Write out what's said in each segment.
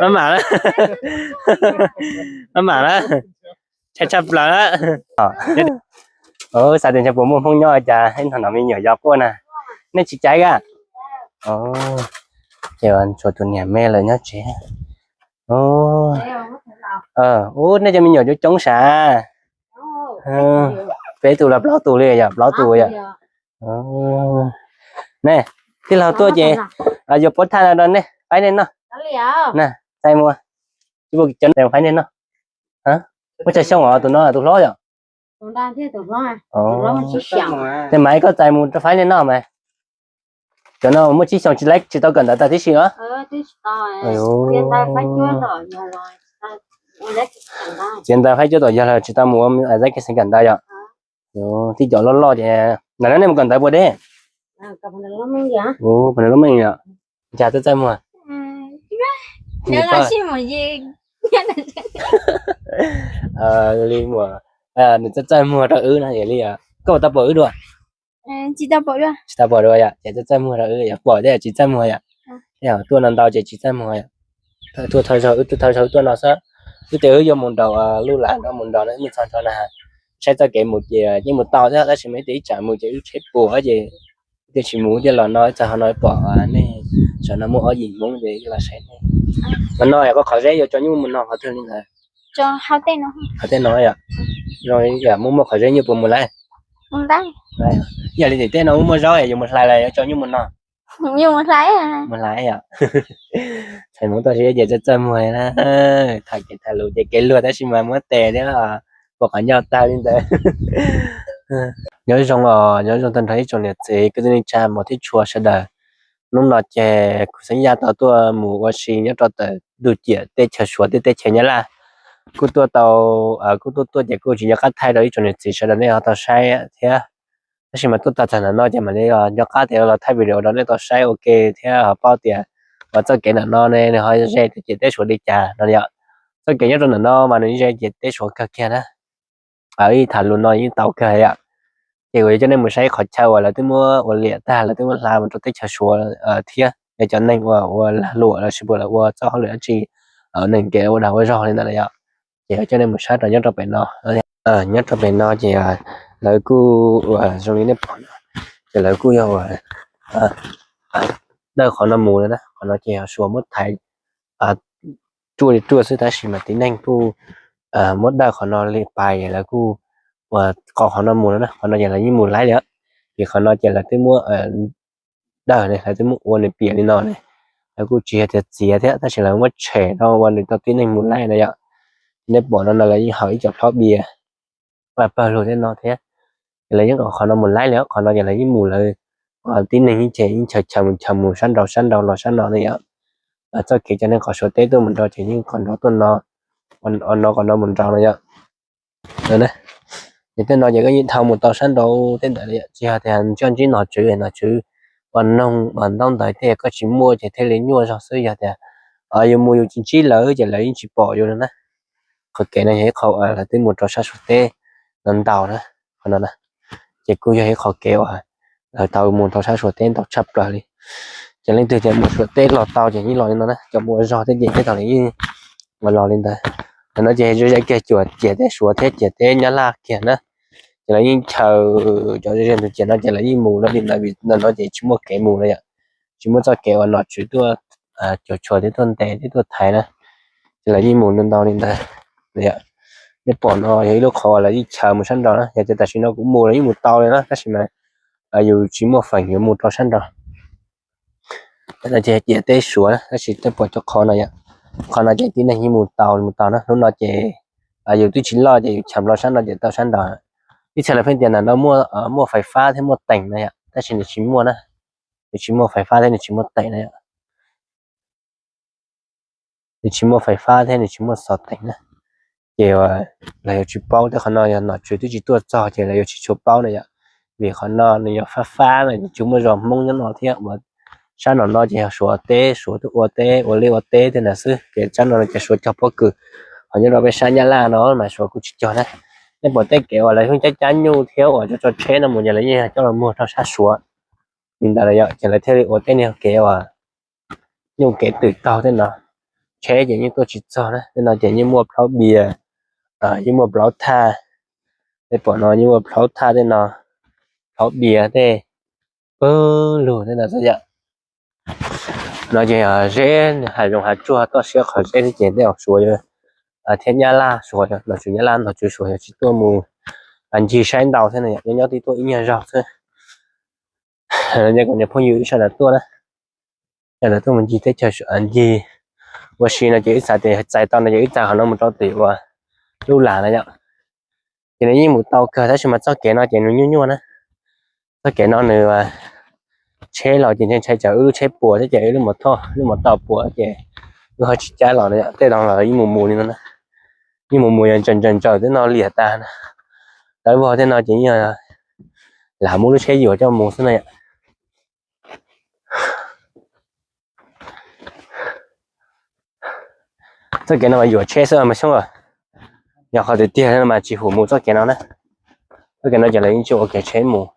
Maj mam, maj mam na, tshaj tshaj plaws na. Xav tias ntshe puas muaj Hmoob nyob cas ib no me nyuam yos quaj na. Nej tsis caiv a? Ces tshuav tus niam me lawm nyob tsev. Ub, nej cov me nyuam coob coob sav. Peb tus los plaub tus li yom, plaub tus yom. Ne, tij laug tuaj ces yuav pob thaj no rau nej faib nej noj. Na, txais muag, cov faib nej noj. Muaj tsawg xyoo os tus no, tus hlob yom? Tej mas koj txais mus rau faib nej noj mas. Cov no muaj tsib xyoos tsis laib tsis tau kawm ntawv tag tib si os. Txiav ntawv faib cuab tom yog los tsis tau mus ua zaib kev xeev kawm ntawv yom. Tij cov loj loj ces ntawm no nej mus kawm ntawv puas deb? Lub meej yom. Cas txawj txaij muag? Li muag, nws txawj txaij muag rau wb no li. Koj puas tau pom wb dua? Tsis tau pom dua yom, ces txawj txaij muag rau wb yom, pom thiab tsis txaij muag yom. Tej zaum tuaj no ntau ces tsis txaij muag yom. Tuaj thawj zaug wb, tuaj thawj zaug wb tuaj no xwb. Wb tias wb yuav mus nraum Luj Lam no, mus nraum no wb mus txog nraum na, saib txoj kev mus ces yeej mus tau thiab tab sis mas ib tias ib tsam mus ces wb tsheb puas ces thiaj tsis mus, thiaj los no txog ho no pom nej, tam no muaj ob yim Hmoob ces los saib nej. Qhov no yog koj qhov zeb yuav tso nyuj mus no qhov twg li ntawd? Qhov tej no yom. Zoo yam muaj muaj qhov zeb nyuj puas mus laij? Yog li tim tej no muaj muaj zaub yuav mus hlais los yuav tso nyuj mus no? Mus hlais yom. Txhais Hmoob toj siab ces txawj txawj muag na. Tham kev tham lus ces kev luag tab sis mas muab tes thiab puas qhov ncauj tag li ntawd. Nyob zoo os, nyob zoo tag nrho ib tsoom niam txiv kwv tij neej tsa hmov thiab tshua sawv daws. Hnub no ces kuv Xeeb Yaj tau tuaj mus ua si nyob rau tom ntug ciam teb chaws Suav thiab teb chaws Nyab Laj. Kuj tuaj tau, kuj tuaj tuaj ces kuj tsis nco qab thaij rau ib tsoom niam txiv sawv daws nej ho tau saib thiab. Tab sis mas tuaj txog ntawm no ces mam li nco qab tias los thaij video rau nej tau saib ua ke thiab ho paub tias uas txoj kev ntawm no ne nws ho ze rau ciam teb Suav li cas no yom. Txoj kev nyob rau ntawm no mas nws ze ciam teb Suav kawg kiag na. Ib tham lus no yeej tau kawg yom. Ces kuv yuav coj nej mus saib qhov chaw uas lawv twb muab ua liam tag, lawv twb muab hla mus rau teb chaws Suav thiab. Yog cov neeg uas ua lag luam los sis puas lawv ua txoj hauj lwm dab tsi, neeg kev ua dag ua zog li ntawd na yom. Ces yuav coj nej mus saib rau nyob rau pem no. Nyob rau pem no ces lawv kuj uas zoo li nej pom no, ces lawv kuj yog uas dawj qhov no mus na. Qhov no ces yog Suav muab thaiv ruaj li ruaj xwb tab sis mas tib neeg kuj muab dawj qhov no li pais es lawv kuj uas qhov no mus no na. Qhov no ces lawv yeej mus laib li, vim qhov no ces lawv twb muab dawj ne, lawv twb muab ua nws piam li no ne. Lawv kuj tsis yog tias txiav thiab tab sis lawv muab tshem rau ua nws tau tib neeg mus laib na yom. Nej pom no no lawv yeej haus ib co plob bias pawg lug thiab no thiab. Ces lawv yeej qhov no mus laib li, qhov no ces lawv yeej mus lawv tib neeg yeej ces yeej chaw chaw mus chaw mus sab nraud sab nraud los sab no ne yom. Txoj kev cov neeg qhov Suav teb tuaj mus nraud ces yeej qhov nraud tuaj no, no qhov no mus nraud no yom. Ces tej no ces koj yeej dhau mus tau sab nraud tej ntawd li, tsis yog tias coj ntsib nom tswv, nom tswv uas noog uas ntaub ntawv tej koj tsis muaj ces thiaj li nyuaj zog xwb, yog tias yus mus yus tsis ntsib lawv ces lawv yeej tsis pom yus no na. Qhov kev no yog ib qho lawv twb mus rau sab Suav teb no ntau na, qhov no na. Ces kuj yog ib qho kev uas lawv tau mus rau sab Suav teb ntau tshaj plaws li. Ces leej twg tias mus Suav teb los tau ces yeej los li no na, cov mus ua zog tej ces tej thaum lawv yeej ua los li ntawd. Ntawm no ces zoo zoo kiag cuam ciam teb Suav thiab ciam teb Nyab Laj kiag na. Ces lawv yeej chaw cov ze ze ntug ciam no ces lawv yeej mus li ntawd vim ntawm no ces tsis muaj kev mus no yom. Tsis muaj txoj kev uas nom tswv tuaj cuam tshuam thiab tuaj ntes thiab tuaj thaiv na. Ces lawv yeej mus ntau ntau li ntawd. Nej pom no yog ib lub qhov uas lawv yeej chaw mus sab nraud na, yog tias tam sim no kuv mus los yeej mus tau li na tab sis mas yus tsis muaj feem yuav mus rau sab nraud. Tam no ces ciam teb Suav na tab sis tej pom cov qhov no yom, qhov no ces tib neeg yeej mus tau mus tau na. Hnub no ces yus twb tsis loj ces yus chaw los sab no ces tau sab nraud. Ib txhia lawv pheej tias ntawm no muaj fais fab thiab muaj teem no yom, tab sis nws tsis muaj na, nws tsis muaj fais fab thiab nws tsis muaj teem na yom. Nws tsis muaj fais fab thiab nws tsis muaj xov teem na. Ces lawv yuav tsis paub thiab, qhov no yog nom tswv twb tsis tuaj txog ces lawv yuav tsis tshua paub na yom. Vim qhov no nws yog fab fab na, tsis muaj zos Hmoob nyob no thiab uas sab no no ces yog Suav teb, Suav twb ua teb ua liaj ua teb tej ntawd xwb, ces sab no no ces Suav cog pob kws. Ho nyob rau peb sab Nyab Laj no mas Suav kuj tsis cog na. Nej pom tej kev uas lawv yeej cab cab nyuj thiab uas cov tso tsheb no mus ces lawv yeej coj los muag rau sab Suav. li ntawd yom, ces lawv thiaj li ua tej niag kev uas nyuj kev twm taug tej no, tsheb ces yeej tuaj tsis txog na. Tej no ces yeej muaj plhaub bias, yeej muaj plhaub thaj, tej pom no yeej muaj plhaub thaj tej no, plhaub bias tej, pawg lug tej no xwb yom. No ces yog zeb hav zoov hav tsuag toj siab qhov zeb thiab ces tej zaum Suav thiab Nyab Laj, Suav los tsum Nyab Laj los tsum Suav yog tsis tuaj mus ncig saib ntau thiab no yom, nyob nyob twb tuaj ib nyuag zaug xwb. Nyob kuv niag phooj ywg wb sawv daws tuaj na, sawv daws tuaj mus ncig teb chaws, ncig ua si no ces wb xav tias txais tau no ces wb txais qhov no mus rau tim uas Lub Las na yom. Ces nws yeej mus tau kawg tab sis mas txoj kev no ces nws nyuaj nyuaj na. Txoj kev no nws tsheb los ces ntshai ntshai tsam wb lub tsheb puas thiab ces wb lub mos thoj lub mos taus puas ces wb ho tsis cab los no yom. Tej no los yeej mus mus li no na, yeej mus mus yog ntsaws ntsaws ntsaws tej no liam tas na. Tawv vog tej no ces yeej lam muab lub tsheb yuam coj mus xwb na yom. Txoj kev no mas yuam tsheb xwb mas Xyoob, yog qhov tiag tiag no mas tsis hum mus txoj kev no na. Txoj kev no ces lawv yeej tsis ua kev tsheb mus.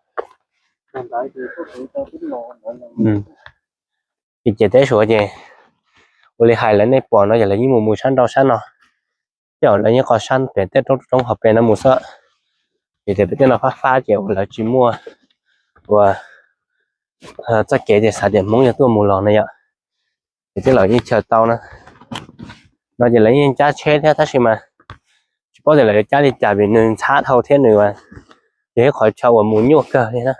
Ces ciam teb Suav ces ua li hais lawv nej pom no ces lawv yeej mus mus sab nrau sab no, tej zaum lawv yeej qhov sab pem tej roob roob hauv pes no mus xwb. Vim tias pem tej no fab fab ces ua lawv tsis muaj ua txoj kev tias xav tias Hmoob yog tuaj mus los na yom, ces tej zaum yeej chaw tau na. No ces lawv yeej cab tsheb thiab tab sis mas tsis paub tias lawv yuav cab li cas vim nws ntxhab dhau thiab nws yog ib qhov chaw uas mus nyuaj kawg li na.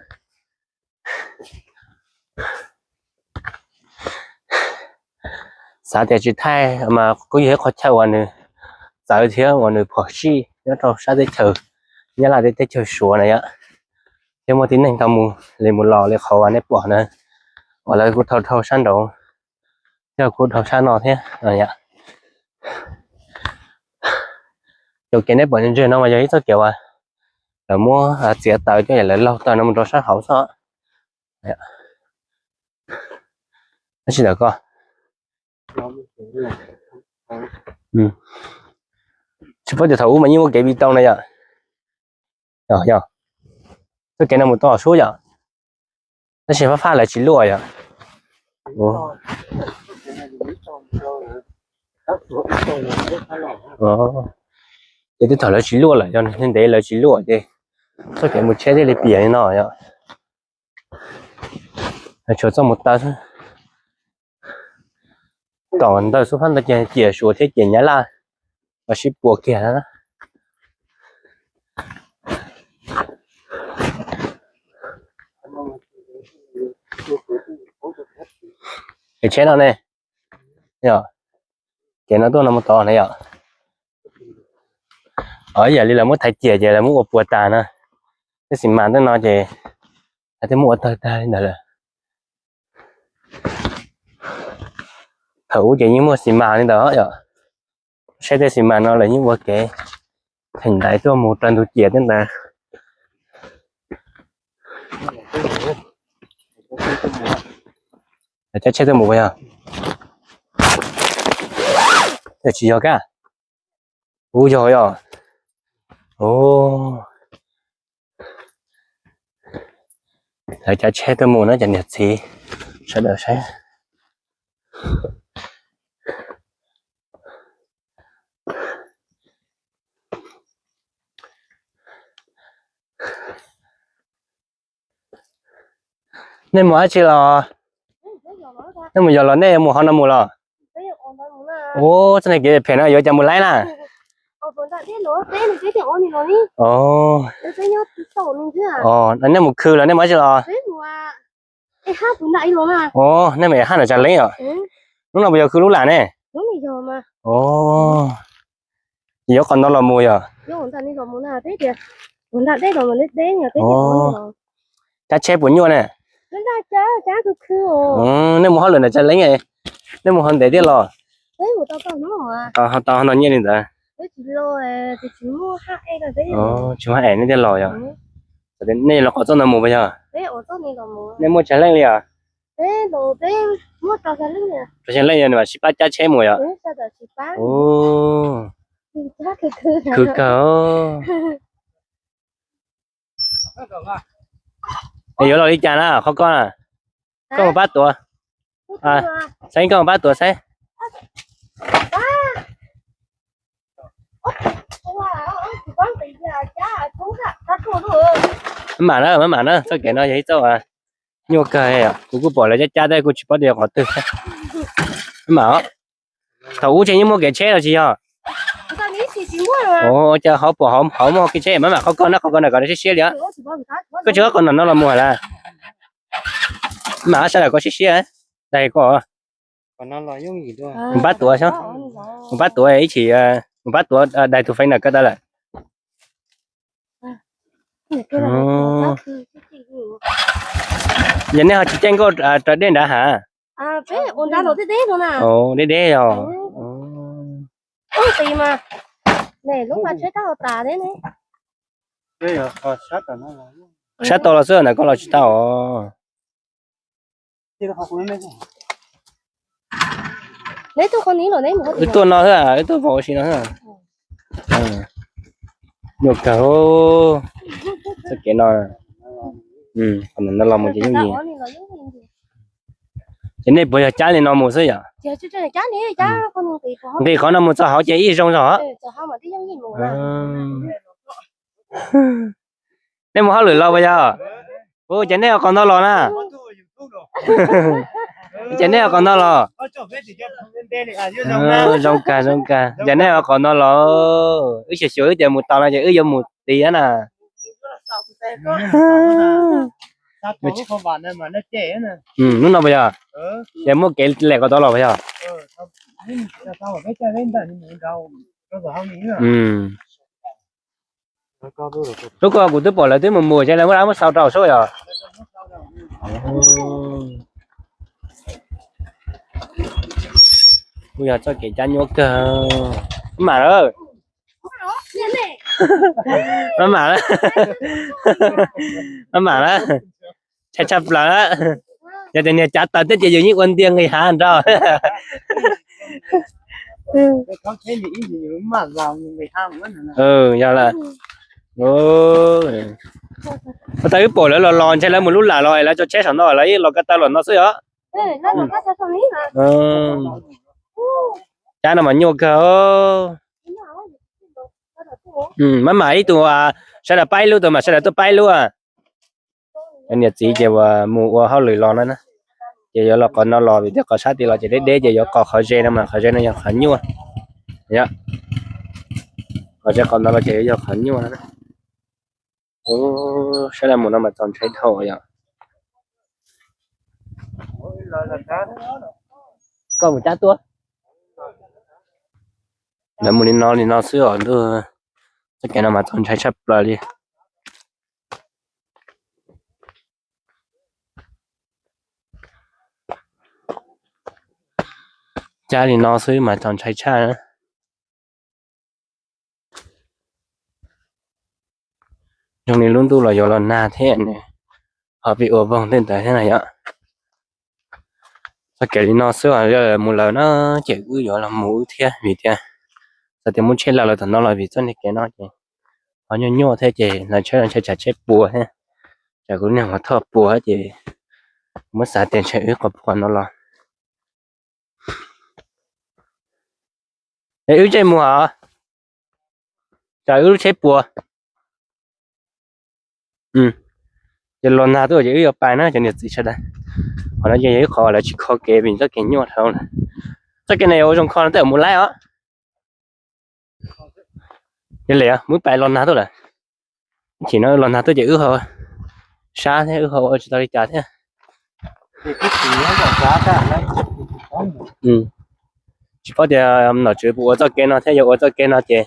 Xav tias tsis thaij mas kuj yog ib qhov chaw uas nws txawv thiab uas nws phom sij nyob rau sab teb chaws Nyab Laj thiab teb chaws Suav na yom. Thiab muaj tib neeg tau mus li mus los li qhov uas nej pom na, uas lawv kuj dhau dhau sab nraud thiab kuj dhau sab no thiab. Cov kev nej pom ntseg no mas yog ib txoj kev uas lawv muab txiav taws coj lawv laug taws no mus rau sab hauv xwb. Tab sis ntawm ko tsis paub tias thaum ub mas yeej muaj kev viv tau na yom. Yog txoj kev no mus tau suab yom, tab sis fab fab lawv tsis luaj yom. Ces twb thaum lawv tsis luaj lawm yog ntev lawv tsis luaj ces txoj kev mus tsheb thiaj li piam li no yom. Tshuav txoj mus taw xwb. Tom ntawd xub phab ntawd ces ciam Suav thiab ciam Nyab Laj los sib puas kiag na. Kev tsheb no ne, yog kev no tuaj no mus tod ne yom. Yam li lawv muab thaiv ciam ces lawv muab ua puas tas na. Tej xis mas tej no ces hais tias muab ua tawg tag li ntawd lawm. Thaum ub ces yeej muaj xis mas li ntawd yom. Saib tej xis mas no lawv yeej ua kev theem ntaiv tuaj mus raws ntug ciam tej ntawd. Cab tsheb tuaj mus puas yog? Tsis yog kab. Ub, yog yog. Lawv cab tsheb tuaj mus na cov niam txiv sawv daws saib. Nej mus dab tsi los? Nej mus yos los nej mus hauv no mus los? Ub, txoj niag kev phem no yuav cas mus laib na? Nej mus khw los nej mus dab tsi los? Nej mus ev haj nram Tsav Leeb os. Hnub no puas yog khw Lub Lam ne? Yuav qhov no los mus yog? Cab tsheb puas nyuaj ne? Nej mus hauj lwm nram Tsav Leeb, nej mus hov ntev thiab los? Tau no nyiaj li ntawd. Tsis muaj ev nej thiaj los yog? Nej los qhov txoj no mus puas yog? Nej muaj tsawg leej li os? Rau xya leej yog nws mam sib pab cab tsheb mus yog? Khwv kawg. Es yuav los li cas na qhov koj na? Koj mus pab tuav. Xeeb, koj mus pab tuav saib. Maj mam na, maj mam na, txoj kev no yog ib txoj nyuaj kawg. Kuv kuj pom lawv cab cab tab kuv tsis paub tias yog qhov twg. Maj mam os. Thaum ub tseem yeej muaj kev tsheb los tsis yog? Ua cas hauv pom hauv muaj kev tsheb, maj mam qhov ko na, qhov ko na kom siab siab li. Koj tsis qhov no los mus lawm. Maj mam sawv daws kom siab siab. Daig koj. Mus pab tuav xyov, mus pab tuav ib chim, mus pab tuav daig tus feem ntawm ko tau lawm. Yog nej ho tsis caij nkauj raws dej nrad has? Deb deb os. Sab tau los xwb, ntawm ko los tsis tau os. Wb tuaj no xwb, wb tuaj vau si no xwb. Nyuaj kawg. Txoj kev no, qhov no los mus ces yeej yig. Ces nej puas yog cab li no mus xwb yom? Nqis qhov no mus txog hauv ces ib zoo zog. Nej mus hauj lwm los puas yog? Ua cas nej ua qhov no los na? Cas nej ua qhov no los? Zoo kawg, zoo kawg. Cas nej ua qhov no los? Wb xyuam xyuam wb tias mus tau no ces wb yuav mus tid na. Hnub no puas yog? Ces muaj kev lem qhov tod los puas yog? Lub ko kuv twb pom lawv twb mus mus ces lawv muab dab muab xau rau sub yom. Kuj yog txoj kev cab nyuaj kawg. Maj mam lawm. Maj mam lawm. Maj mam lawm. Ntshai tshaj plaws lawm. Yog tias niag cav taws thiab ces yus yeej ua ntiag nqis hav nrog. Yog lawm. Tau wb pom lawv los los ntshai lawv mus lub lam los es lawv tso tsheb saum no lawv los ko taw los no xwb os. Cab no mas nyuaj kawg. Maj mam ib tug, sawv daws pab ib lub, tus mas sawv daws tuaj pab ib lub. Cov niam txiv ces uas mus ua hauj lwm los no na, ces yuav los qhov no los vim tias qhov sab tid los ces deb deb ces yuav qos qhov ze no mas qhov ze no yog qhov nyuaj. Qhov ze qhov no los ces yuav yog qhov nyuaj no. Sab laj mus no mas txaus ntshai dhau yom. Koj mus cab tuaj. Lawv mus li no li no xwb os ntuj. Txoj kev no mas txaus ntshai tshaj plaws li. Cab li no xwb mas txaus ntshai tshaj. Zoo li lub ntuj los yuav los nag thiab, ho pib ua voog tej ntawd thiab na yom. Txoj kev li no xwb mus lawm na, ces wb yuav los mus wb thiab vim tias txawm tias muab tsheb laws los tom no los vim txoj niag kev no ces ho nyuaj nyuaj thiab ces lawv tsheb los ntshai tsam tsheb puas thiab, tsam kuv niag hluas thoj puas ces muab xav tias ntshai wb qhov puag no los. Es wb tseg mus hos, tsam wb lub tsheb puas. Ces los nag tuaj ces wb yuav pais na cov niam txiv sawv daws. Qhov no ces yog ib qhov lawv tsis kho kev vim txoj kev nyuaj dhau lawm. Txoj kev no yuav ua zoo kho no tej zaum mus laib os. Yog li muab pais los nag tuaj lawm. Chim no los nag tuaj ces wb ho sab thiab wb ho ua tsis tau li cas thiab. Tsis paub tias nom tswv puas ua txoj kev no thiab, yog ua txoj kev no ces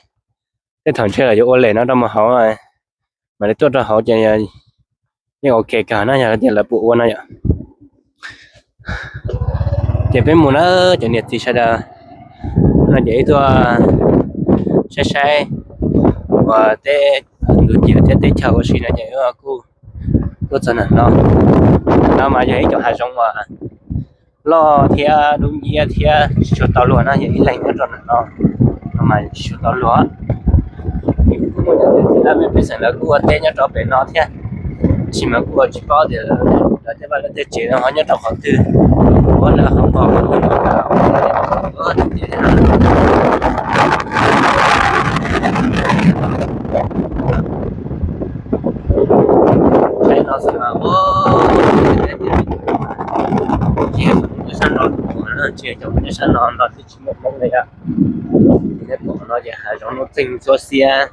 tej thaum ntshe los yuav ua lem no rau mus hauv, mam li tuaj rau hauv ces yeej ok kawg na yog tias lawv puas ua no yom. Ces peb mus na cov niam txiv sawv daws, no ces wb tuaj saib saib uas teb, ntu cim thiab teb chaws ua si no ces wb kuj tuaj txog ntawm no. Ntawm no mas yog ib co hav zoov uas loj thiab dub nciab thiab tsis tshua tau luag na, yog ib leeg nyob rau ntawm no, no mas tsis tshua tau luag. Pej xeem lawv kuj ua teb nyob rau pem no thiab. Tab sis mas kuj tsis paub tias lawv tej vaj lawv tej tsev no ho nyob rau qhov twg, ua lawv ho nqa qhov twg los. Saib no xwb mas, ua, tsis yog nyob sab no, tsis yog cov nyob sab no no twb tsis muaj Hmoob li os. Nej pom no ces hav zoov nuj txeeg txhua xiab,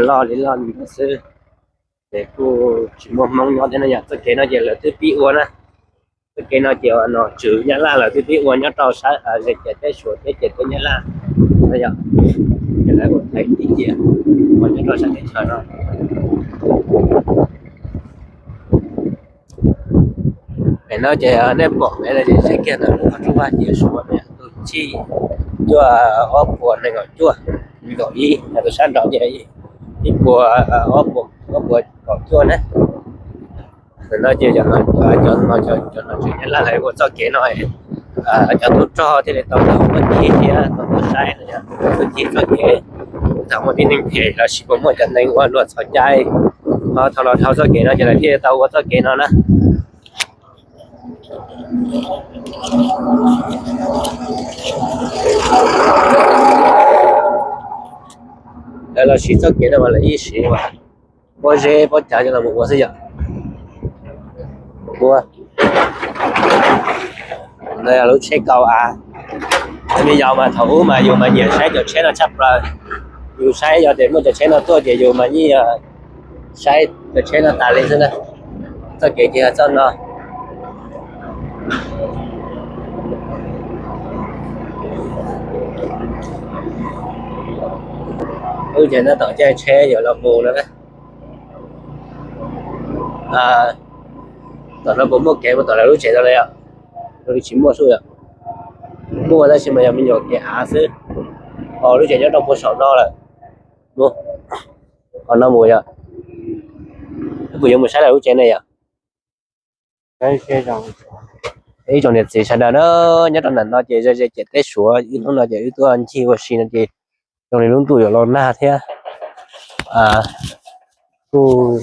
loj li loj li ntawd xwb. Ces kuj tsis muaj Hmoob nyob thiab no yom. Txoj kev no ces lawv twb pib ua na. Txoj kev no ces nom tswv Nyab Laj lawv twb pib ua nyob rau sab ze ciam teb Suav thiab ciam teb Nyab Laj no yom. Ces lawv ua thaiv tib ciam ua nyob rau sab teb chaws no. Pem no ces nej pom pem no ces saib kiag ntawm lub qhov rooj vag ces Suav tus tsib cuaj ob puas nees nkaum cuaj, nees nkaum ib, tus sab nraud ces ib puas, ob puas, ob puas kaum cuaj na. Ntawm no ces cov nom tswv Nyab Laj lawv ua txoj kev no, cov tub rog thiaj li tau tuaj ua ci thiab tau tuaj saib no, tuaj ci txoj kev, thaum muaj tib neeg phem los sis puas muaj cov neeg ua luag txhaum cai, ho thaum los dhau txoj kev no ces lawv thiaj li tau ua txoj kev no na. Lawv los siv txoj kev no mas lawv yeej siv pob zeb pob cawv coj los mus ua xwb yom. Ua, lub tsheb kaus av. Cov me nyuam mas thaum ub mas yus mas nyiam saib cov tsheb no tshaj plaws. Yus saib yog tias muaj cov tsheb no tuaj ces yus mas yeej saib cov tsheb no tas li xwb na. Txoj kev ces yog txoj no. Lub ces no tom caij tsheb yuav los mus no na. Tom no puas muaj kev mus tom lawv lub tsev tau li os? Tsis muaj xwb yom. Muaj tab sis mas yog me nyuam kev av xwb. Ho lub tsev nyob rau puag saum no lawm. Qhov no mus yom. Kuv yuav mus saib lawv lub tsev ne yom. Ib tsoom niam txiv sawv daws na, nyob rau ntawm no ces ze ze ciam teb Suav, ib hnub no ces wb tuaj ncig ua si no ces zoo li lub ntuj yuav los nag thiab. Kuj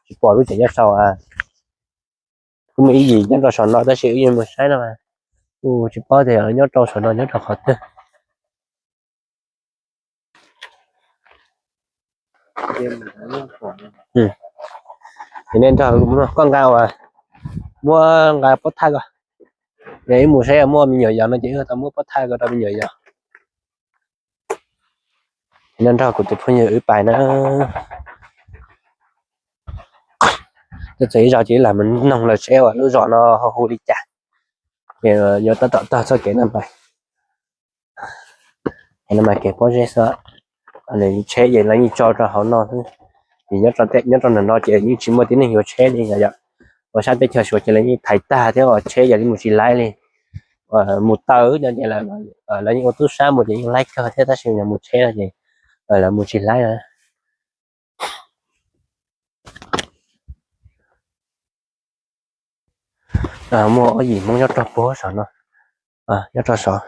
tsis pom lub tsev nyob saum. Kuj muaj ib yim nyob rau saum no tab sis wb yeej mus saib no mas kuj tsis paub tias nyob rau saum no nyob rau qhov twg. Ces nej nrog koj nqa uas muab nqa pob thaj ko, yog wb mus saib muaj me nyuam yaus no ces wb tau muab pob thaj ko rau me nyuam yaus. Nyob nrog kuv tus phooj ywg wb pais na. Txog ib zaug ces wb lam mus noog lawv seb uas lub zos no ho hu li cas, ces yuav tab tom taug txoj kev no pais. No mas kev pob zeb xwb, tsheb ces lawv yeej tso rau hauv no xwb. Ces nyob rau ntawm no ces yeej tsis muaj tib neeg yuav tsheb li yom. Ua sab teb chaws Suav ces lawv yeej thaiv tag thiab, tsheb yog li mus tsis laib li. Mus taw no ces lawv yeej ua tub sab mus ces yeej laib kawg thiab, tab sis yog mus tsheb no ces lawv mus tsis laib na. Muaj ob yim Hmoob nyob rau puag saum no, nyob rau saum,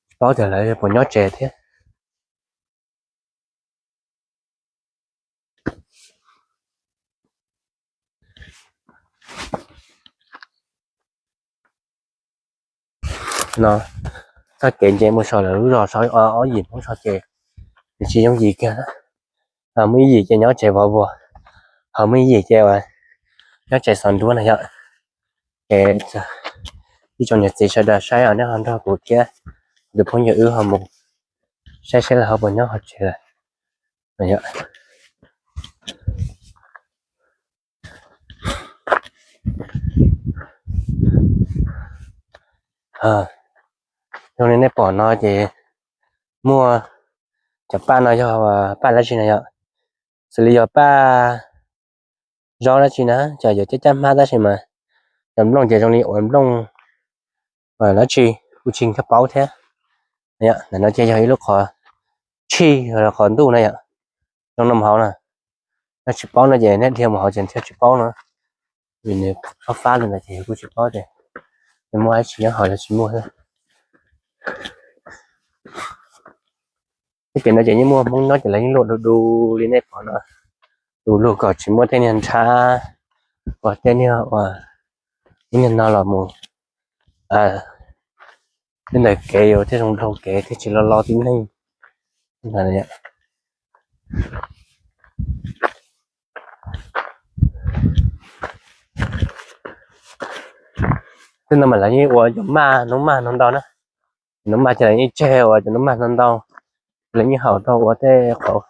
tsis paub tias lawv puas nyob tsev thiab. No, txoj kev nce mus saum lawv lub zos saud, ob yim Hmoob saud ces nws tsis yooj yim kiag. Muaj ib yim ces nyob tsev vov vuas, ho muaj ib yim ces uas nyob tsev xov nruab na yom. Ces ib tsoom niam txiv sawv daws saib os, nej ho nrog kuv thiab tus phooj ywg wb ho mus saib saib lawv ho puas nyob hauv tsev lawm. Zoo li nej pom no ces muaj cov paj no yog paj dab tsi no yom, xws li yog paj zaub dab tsi na, cov yuav caj caj hmab tab sis mas cov nplooj ces zoo li uas nplooj dab tsi kuj tsis nkag paub thiab. Ntawm no ces yog ib lub qhov tshij los qhov ntuj na yom, zoo no mus hauv na. Yog tsis paub no ces nej dhia mus hauv ces thiaj tsis paub no, vim nws fab fab li ntawd ces yus kuj tsis paub tias muaj dab tsi nyob hauv los tsis muaj thiab. Pem no ces yeej muaj Hmoob nyob ces lawv yeej luaj du du li nej pom no, du lug kom tsis muaj tej niag nrhab uas tej niag uas ib niag no los mus tej ntawm kev yuav thiaj zoo dhau kev thiaj tsis lo lo tib neeg. Tej no mas lawv yeej ua cov maj noob maj no ntau na. Cov noob maj ces lawv yeej tseg ua cov noob maj no ntau, lawv yeej haus rau ua tej qhov,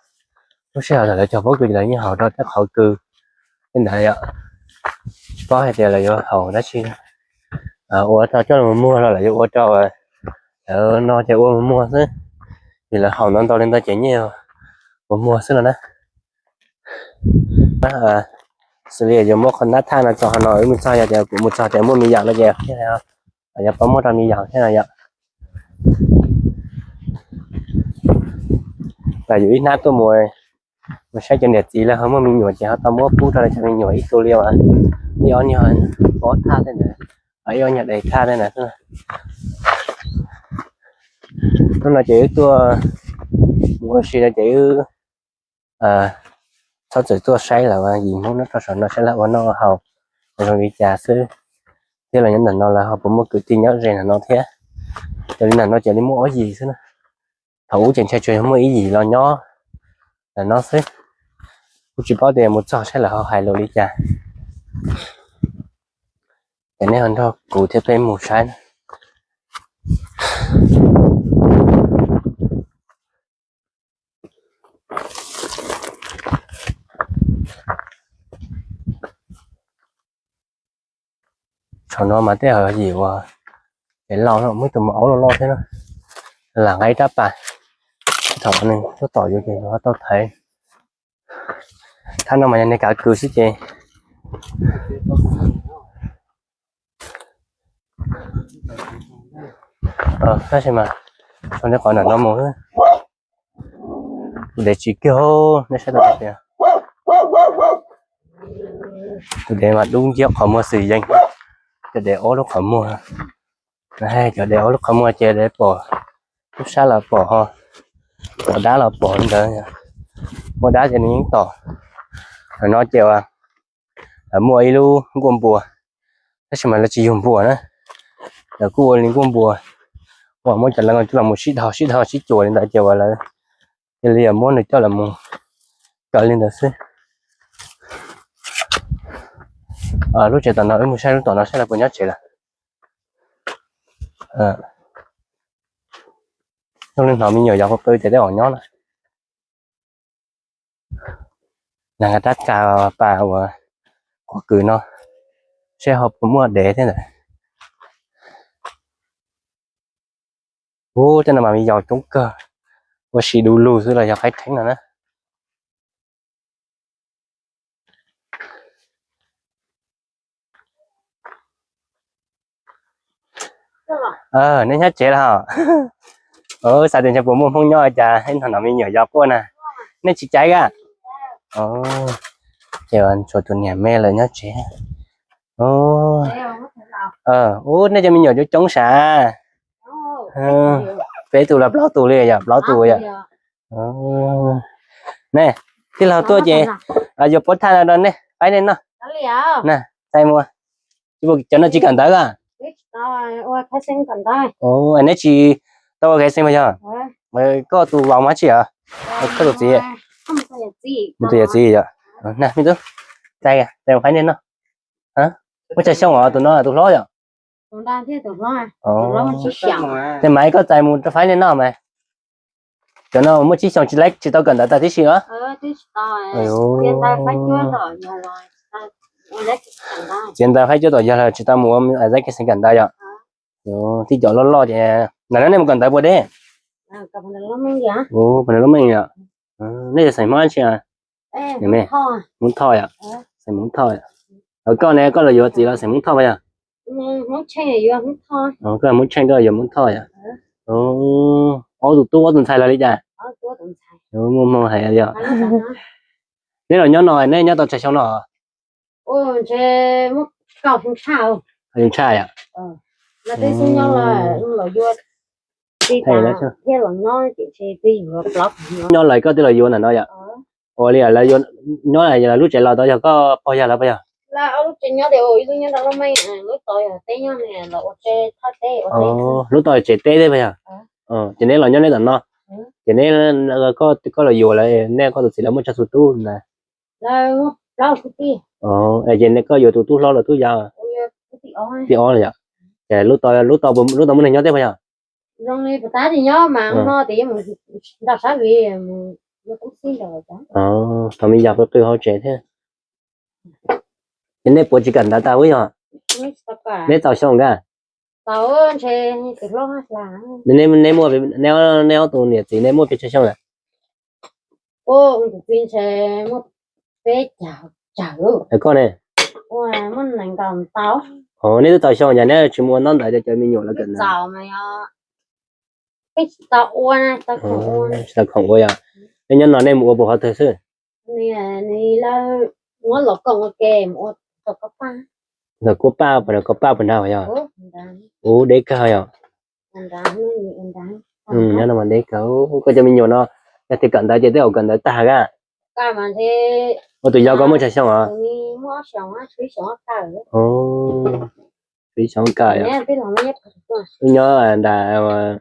lub sij hawm lawv cog pob kws ces lawv yeej haus rau tej qhov kws tej ntawd yom. Tsis paub hais tias lawv yuav haus dab tsi, ua rau coj los muag los lawv yuav ua rau lawv no ces ua muag xwb, vim lawv haus ntau ntau li ntawd ces nyiaj ua muag xwb no na. Xws li yuav muab qhov nab thaj no txog qhov no, wb mus txog yog tias kuv mus txog tias muaj me yaus no ces thiaj li yuav tau muab rau me yaus thiab no yom. Tam yus ib hnab tuaj mus, mus saib cov niam txiv lawv ho muaj me nyuam ces ho tau muab pub rau lawv cov me nyuam ib tug li uas ib ob nyuag pob thaj tej ntawd, ib ob nyuag dev thaj tej ntawd xwb. Hnub no ces wb tuaj mus ua si no ces wb txhob txwm tuaj saib lawv yim Hmoob nyob rau saum no saib lawv ua noj ua haus zoo li cas xwb, thiab lawv nyob ntawm no lawv ho puas muaj kwv tij nyob ze ntawm no thiab. Raws li ntawm no ces li muaj ob yim xwb na. Thaum ub ces ntshai tsuas yog muaj ib yim los nyob ntawm no xwb. Kuv tsis paub tias mus txog saib lawv ho hais lus li cas. Ces nej ho nrog kuv thiab peb mus saib na. Thaum no mas tej yim uas ces laus no muaj ib tug maum aub loj loj thiab na, lam nqa ib rab pas. Thaum nws tuaj tom yus ces yus ho tau thaiv. Thaj no mas yog niag kav kws xwb ces tab sis mas txog nyob qhov ntawm no mus, tus dev tsis kiag, nej saib tau tias tus dev mas dub nciab qhov muag xwm yees, cov dev ob lub qhov muag. Cov dev ob lub qhov muag ces dev pom tub sab los pom ho, pom dab los pom li ntawd. Muaj dab ces nws yeej tom. Ntawm no ces lawv muaj ib lub nkuaj npua, tab sis mas lawv tsis yug npua na, lawv kuj ua li nkuaj npua uas muab cov leej coj los sib dhau sib dhau sib cuam li ntawd ces uas lawv cia li muab nws coj los mus kaw li ntawd xwb. Lub tsev tom no wb mus saib lub tom no saib lawv puas nyob tsev lawm. Zoo li hnov me nyuam yov qw qw ces tej zaum nyob na. Nqa rab tsa pas uas quav kws no seb ho puas muaj dev thiab ntawd. Ub, tej no mas me yos coob kawg, ua si du lug xwb los yog qaib rheeb no na. Nej nyob tsev los? Xav tias ntshe puas muaj Hmoob nyob cas ib hnov me nyuam yos quaj na. Nej tsis caiv a? Ces tshuav tus niam me lawm nyob tsev. Ub, nej cov me nyuam coob coob sav. Peb tus los plaub tus li yom, plaub tus yom. Ne, tij laug tuaj ces yuav pob thaj no rau nej faib nej noj. Na, txais mus. Cov no tsis kawm ntawv a? Neb tsis tau ua khais xees mas yog? Koj tus vauv mas tsis yog? Koj tus txiv? Mus tus yawm txiv yom. Na me tub, txais, txais mus faib nej noj. Muaj tsawg xyoo os tus no, tus hlob yom? Tej mas koj txais mus rau faib nej noj mas. Cov no muaj tsib xyoos tsis tau kawm ntawv tag tib si os. Txiav ntawv faib cuab tom yog lawm tsis tau mus ua zab kev xees kawm ntawv yom. Tib cov loj loj ces ntawm no nej mus kawm ntawv puas deb? Puas nws lub meej yom. Nej yog xeem Hmoob dab tsi? Hmoob Thoj yom. Xeem Hmoob Thoj yom. Koj ne, koj los yuav txiv los xeem Hmoob Thoj yog? Koj Hmoob Tsheej, koj yuav Hmoob Thoj yom. Ob tug tub ob tug ntxhais los li cas? Muaj hmoo hais yom. Neb los nyob no, neb nyob tau tsawg xyoo no? Zoo tshaj yom. Nyob lawm koj twb los yuav ntawm no yom? Ua li lawv nyob lawm lub tsev los tod yog koj pog yawg lawv puas yog? Lub tod tsev teb thiab puas yog? Ces neb los nyob neb tom no, ces neb, koj los yuav lawv, neb koj tus txiv lawv muaj tsawg tus tub na? Ces koj yuav tus tub hlob los tub yau? Tib ob los yom. Ces lub tod, lub tod muaj neeg nyob thiab puas yog? Thaum me yog pw qw hauv tsev thiab. Ces nej puas tsis kawm ntawv tas ub yog? Neb txaus xyoo kawg? Neb muaj, neb ob tug niam txiv neb muaj pes tsawg xyoo lawm? Koj ne? Neb twb txaus xyoo cas neb tsis mus ua ntaub ntawv rau cov me nyuam lawv kawm ntawv? Tsis tau khoom ua yom? Nej nyob no nej mus ua puas qhov twg xwb? Tau kua paj, pab puas nrag yog? Ub, deb kawg yom. Nyob no mas deb kawg. Koj cov me nyuam no yog tias kawm ntawv ces tej zaum kawm ntawv tag kawg. Ua tus yau koj muaj tsawg xyoo os? Tsib xyoo kawg yom. Wb nyob nram,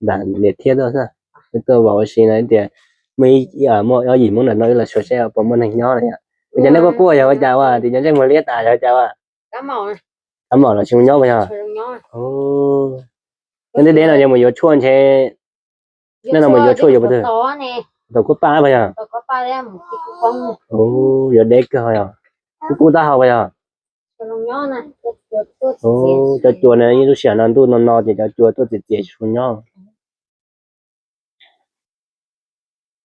nram niam thiab tuaj xwb, wb tuaj vauv ua si no tias muaj, muaj ob yim Hmoob nram no wb los xyuas seb puas muaj neeg nyob no yom. Ua cas nej quaj quaj yog ua cas, ua tias cov ntsej muag liab tas yog ua cas ua? Kab mom los tsis zoo nyob puas yog? Nej deb deb no yog mus yuav tshuaj ntshe, nej no mus yuav tshuaj yuav puas twg? Tau kua paj puas yog? Yuav deb kawg yog. Kub kub taub hau puas yog? Cov cua no ib lub sij hawm no ntuj no no ces cov cua tuaj txias txias tsis zoo nyob.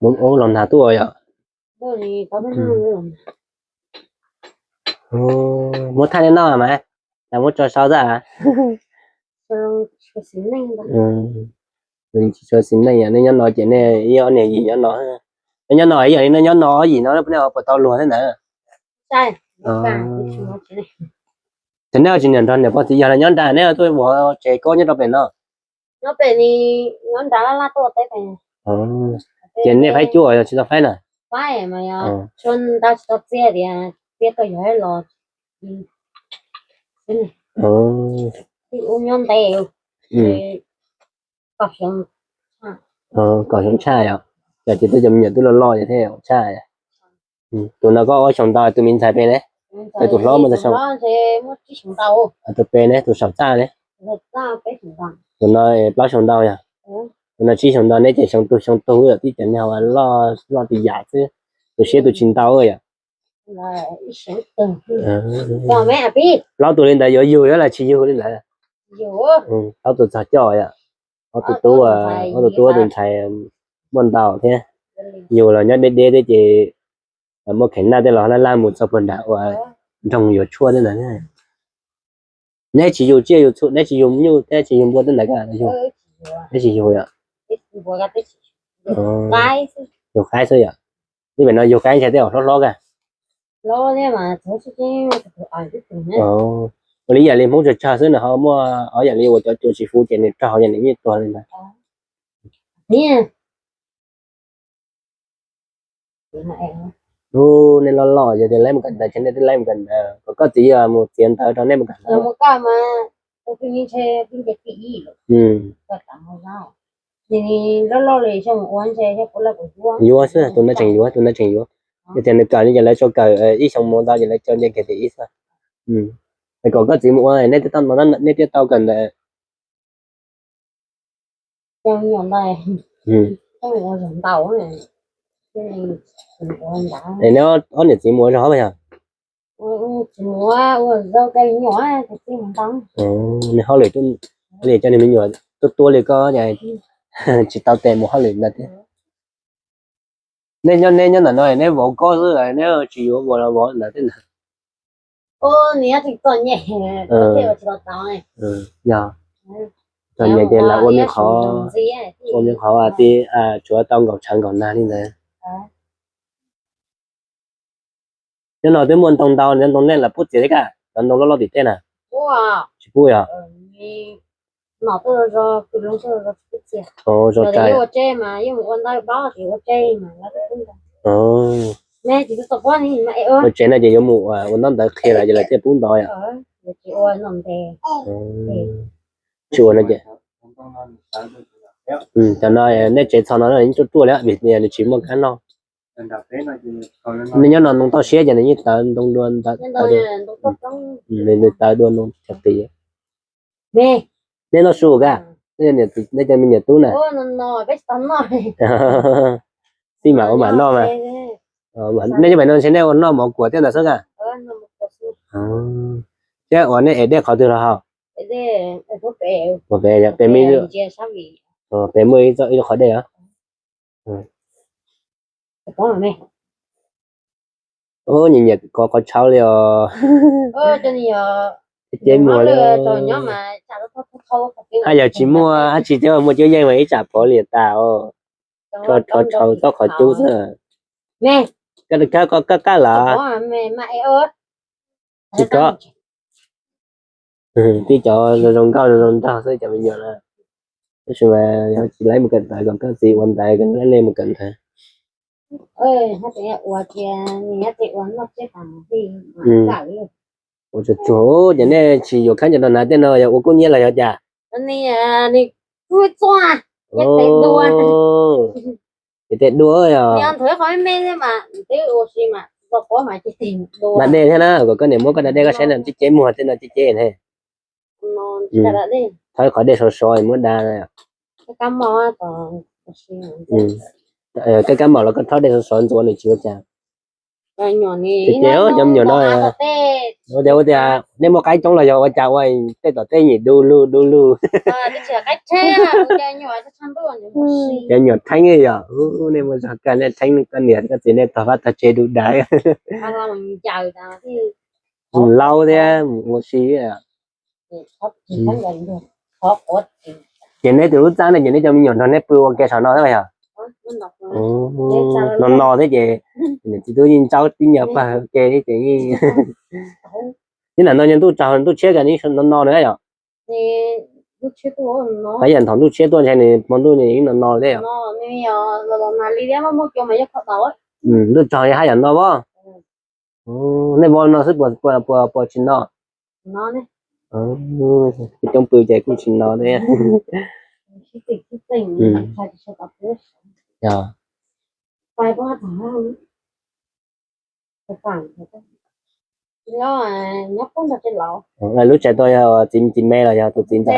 Mus ua los nag tuaj yom. Muab thaij nej noj mas, tas muab tso sau xwb. Tsis tshua xis neej yom, nej nyob no ces nej ib ob niam yim nyob no. Nej nyob no ib yam li nej nyob no ob yim no nej puas tau luag thiab ntawd? Ces nej tsis niam nrog niam pog txiv yawg lawv nyob nrad, nej tuaj ua tsev koj nyob rau pem no? Ces nej faib cuab los tsis tau faib na? Kaum xyoo tshaj yom. Ces twb cov me nyuam twb loj loj thiab tshaj. Tus no koj ob xyoos ntau, tus me ntxhais pes ne? Tus hlob muaj tau xyoo? Tus pem ne, tus saum txaj ne? Tus no plaub xyoos ntau yog? Tus no tsib xyoos ntau, neb ces xyoo tug xyoo tug, tib cov niag loj loj tib yam xwb, tus siab tus tsis ntau yom. Plaub tus li ntawd yuav yug los tsis yug li ntawd? Plaub tus txog coj yom. Ob tus tub, ob tus tub tus ntxhais muaj ntau thiab. Yug los nyob deb deb thiab ces muaj kheev naj tej los laj laj mus txog puag nram ua nroog yuav tshuaj tej ntawd. Neb tsis yug tsiaj yug txhu, neb tsis yug nyuj thiab tsis yug npua tej ntawd, neb tsis yug yom? Yug qaib xwb yom. Ib pem no yug qaib ntshai tej zaum hlob hlob kawg. Ua li yam li Hmoob tsawg tsawg xwb nws ho muaj ob yam li uas cov cua tsis fuv ces nws raug hauv ces nws yeej tuag li ntawd. Ub, nej loj loj yog tias laib mus kawm ntawv ces nej twb laib mus kawm ntawv, kom koj txiv yog mus txiav ntawv rau nej mus kawm ntawv. Yuav xwb, tus no tseem yuav, tus no tseem yuav. Yog tias nws kawm li ces lawv tso kawm ib xyoo mus ntau ces lawv tso nce kiag tias ib xwb. Kom koj txiv mus ua nej thiaj tau kawm ntawv. Es neb ob niam txiv mus ua zog puas yog? Nws hauj lwm li coj niag me nyuam tuab tuab li koj tsis tau tes mus hauj lwm ntawd thiab. Nej nyob, neb nyob ntawm no neb vauv koj xwb, neb tsis yuav vauv los vauv ntawd thiab ntag? Yog, txom nyem ces lam ua me qhov, ua me qhov tib, tsuav tau nkaum tshav nkaum nag li ntawd. Nyob no twb muaj ntoo ntau, ntoo nej lam pub txiav thiab kaj, cov ntoo loj loj tim tej na? Tsis pub yog? Nom tuaj zog, kwv Loog tuaj zog tsis pub txias. Zog tas ua tsev mas yeej mus ua ntaub paub tsis ua tsev mas lawv twb pub ntaub. Ua tsev no ces yuav mus ua ntaub ntawv qhia lawv ces lawv thiaj pub ntaub yom. Tsis ua no ces, cov no nej tsev txog no yeej ruaj ruaj li vim nws tsis muaj kab noj. Nej nyob no ntoo toj siab ces nws yeej tawv ntoo dua, nws tawv dua ntoo cov qis. Nej noj su ka? Nej cov me nyuam tub na. Tij mam ua mam noj mas. Nej cov pem no ntshe nej ua noj mov kuam thiab ntawd xwb ka? Thiab uas nej ev dej qhov twg los haus? Pem, pem muaj ib lub qhov dej os. Nyiam nyiam kov qhov tshauv li os. Ceb muag li. Haj yam tsis muaj dab tsi thiab, muaj cuab yeej mas ib tsam pov liam tas os. Rho tshauv txhob qhov cub xwb. Koj qab qab los? Tsis kov. Tib cov zoo zoo nkauj zoo zoo nraug xwb cov me nyuam na. Tab sis mas yog tsis laib mus kawm ntawv kom koj txiv ua ntawv, koj laib mus kawm ntawv. Ua tsuag tsuag ces nej tsis yuav khaub ncaws rau hnav tej no yog ua kuj nyiab los yog cas? Ces tej dua yog da dej thiab na, kom koj niam muab koj da dej koj saib no, ceb ceb muag tej no ceb ceb ne. Thawb qhov dej sov sov muab da. Kab kab mom los koj thawb dej sov sov ntxuav nws tsis ua cas. Ces cov me nyuam no, ua tias, ua tias nej muaj qaib coob los yog ua cas ua tej tom tej nyem du lug du lug. Cov nyuam theeb yom, nej muaj zog kawg nej theeb koj niam koj txiv nej tog vaj tog tsev du dav. Mus laub thiab mus ua si. Ces neb tus lub txaj ne ces neb cov me nyuam nrog neb pw ua ke saum no thiab yog? No no thiab ces niam txiv tub yeej ntsaub tib nyuag pawg ua ke thiab ces yeej. Nyob ntawm no ntuj tsaus ntuj tshiab kawg no no no na yom? Haj yam thaum ntuj tshiab tuaj ntshe nws hmo ntuj nws yeej no no thiab yom? Ntuj tsaus haj yam no as. Nej vov no xwb puas tsis no? Coob pw ces kuj tsis no thiab. Lub tshais tua yog txiv txiv me los yog tus txiv ntxawm?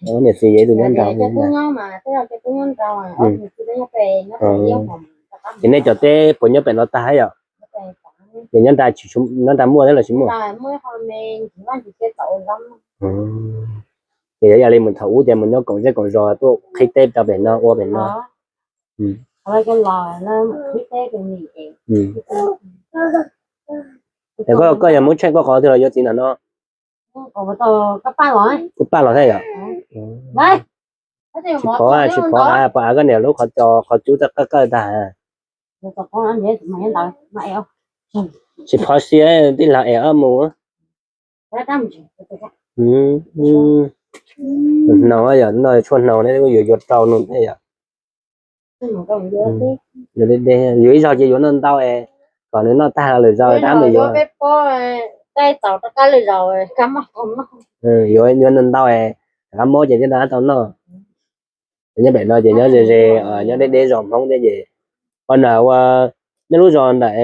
Niam txiv yog ib tug nyob nraud. Ces nej cov teb puas nyob pem no tag yom? Ces nyob nrad muaj thiab los tsis muaj? Ces yog ib yam li mus thaum ub tias mus nyob koom zej koom zos tuaj qhib teb rau pem no ua pem no. Ces koj yog Hmoob Tsheej koj qhov twg los yuav txiv ntawm no? Kuv paj los thiab yom? Tsis pov, tsis pov, pom av koj niam lub qhov cos qhov cub qawj qawj tag. Tsis pov si tij laug es ob mus. Hnaus yom, noj tshuaj hnaus ne yuav yuav rau no thiab yom. Yuav ib zaug ces yuav noj ntau es kom nws noj tag lwm zaus rov qab mus yuav. Yuav noj ntau es rov qab mob ces thiaj rov qab tau noj. Nyob pem no ces nyob ze ze, nyob deb deb zos Hmoob thiab ces, qhov na ua, nej lub zos ntawm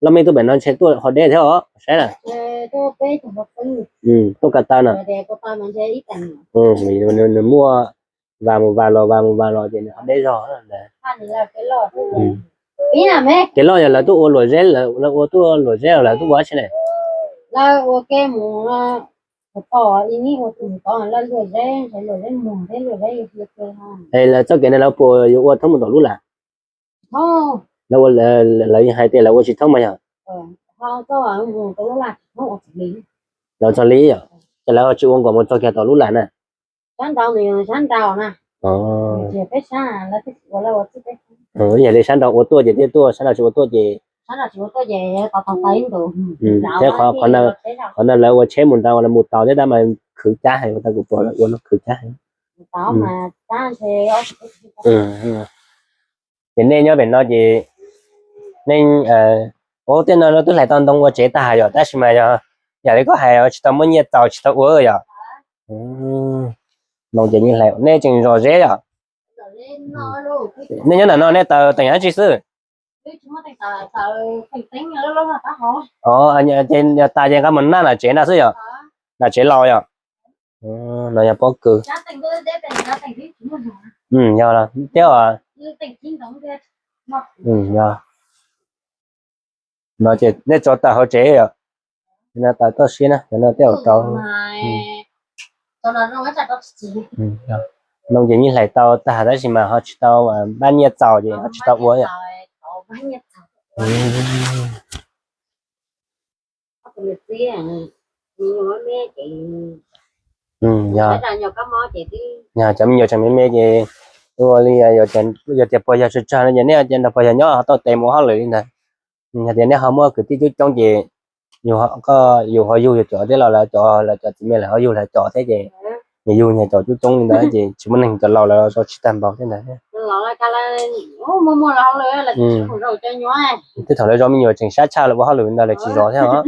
Laj Mej tuaj pem no ntshe tuaj ho deb thiab os saib na. Tuaj ko taw na. Nws muaj vas mus vas los vas mus vas los ces nws ho deb zog ntawd. Kev loj yog lawv tuaj ua luam zeb, lawv ua tuaj luam zeb los lawv tuaj ua dab tsi ne? Es lawv txoj kev no lawv puas yuav ua thoob mus tom lub lam? Lawv, lawv hais tias lawv ua tsis thoob mas yog? Lawv txog li yom, ces lawv tsis ua nkaus mus txog kiag tom lub lam na. Yog li sab nraud ua tuaj ces thiaj tuaj, sab nraud tsis ua tuaj ces Thiab qhov no lawv ua tsheb mus ntawd lawv mus taus thiab tab mas khwv cab heev, tau kuv pom lawv ua no khwv cab heev. Ces nej nyob pem no ces nej, ua tej no twb hlais tau ntoo ua tsev tag yom, tab sis mas yog yam li koj hais tsis tau muab nyiaj txaus tsis tau ua yom. Ntoo ces yeej hlais, nej tseem zom zeb yom. Nej nyob ntawm no nej taws teem dab tsi xwb? Ces yog tas ces nqa mus naj nram tsev ntag xwb yom, nram tsev laus yom. No yog pob kws. Yog thiab. No ces nej tso taws hauv tsev yom. No taws toj siab na, cov no tej zaum rau. Ntoo ces yeej hlais tau tag tab sis mas ho tsis tau npaj nyiaj txaus ces ho tsis tau ua yom. Yog cov me nyuam tseem me me ces ua li yog tias pog yawg tsawg tsawg no ces nej cia nrog pog yawg nyob ho tau tes mus hauj lwm li ntawd. Yog tias nej ho muaj kwv tij coob coob ces yus ho yug yus cov thiab los lawv cov, lawv cov txiv me lawv ho yug lawv cov thiab ces nyias yug nyias cov coob coob li ntawd ces tsis muaj neeg, cov laus lawv zov tsis tag npaum thiab ntawd. Tej thaum lawv zov me nyuam tseem sab tshaj lawv ua hauj lwm ntawd lawv tsis zov thiab os.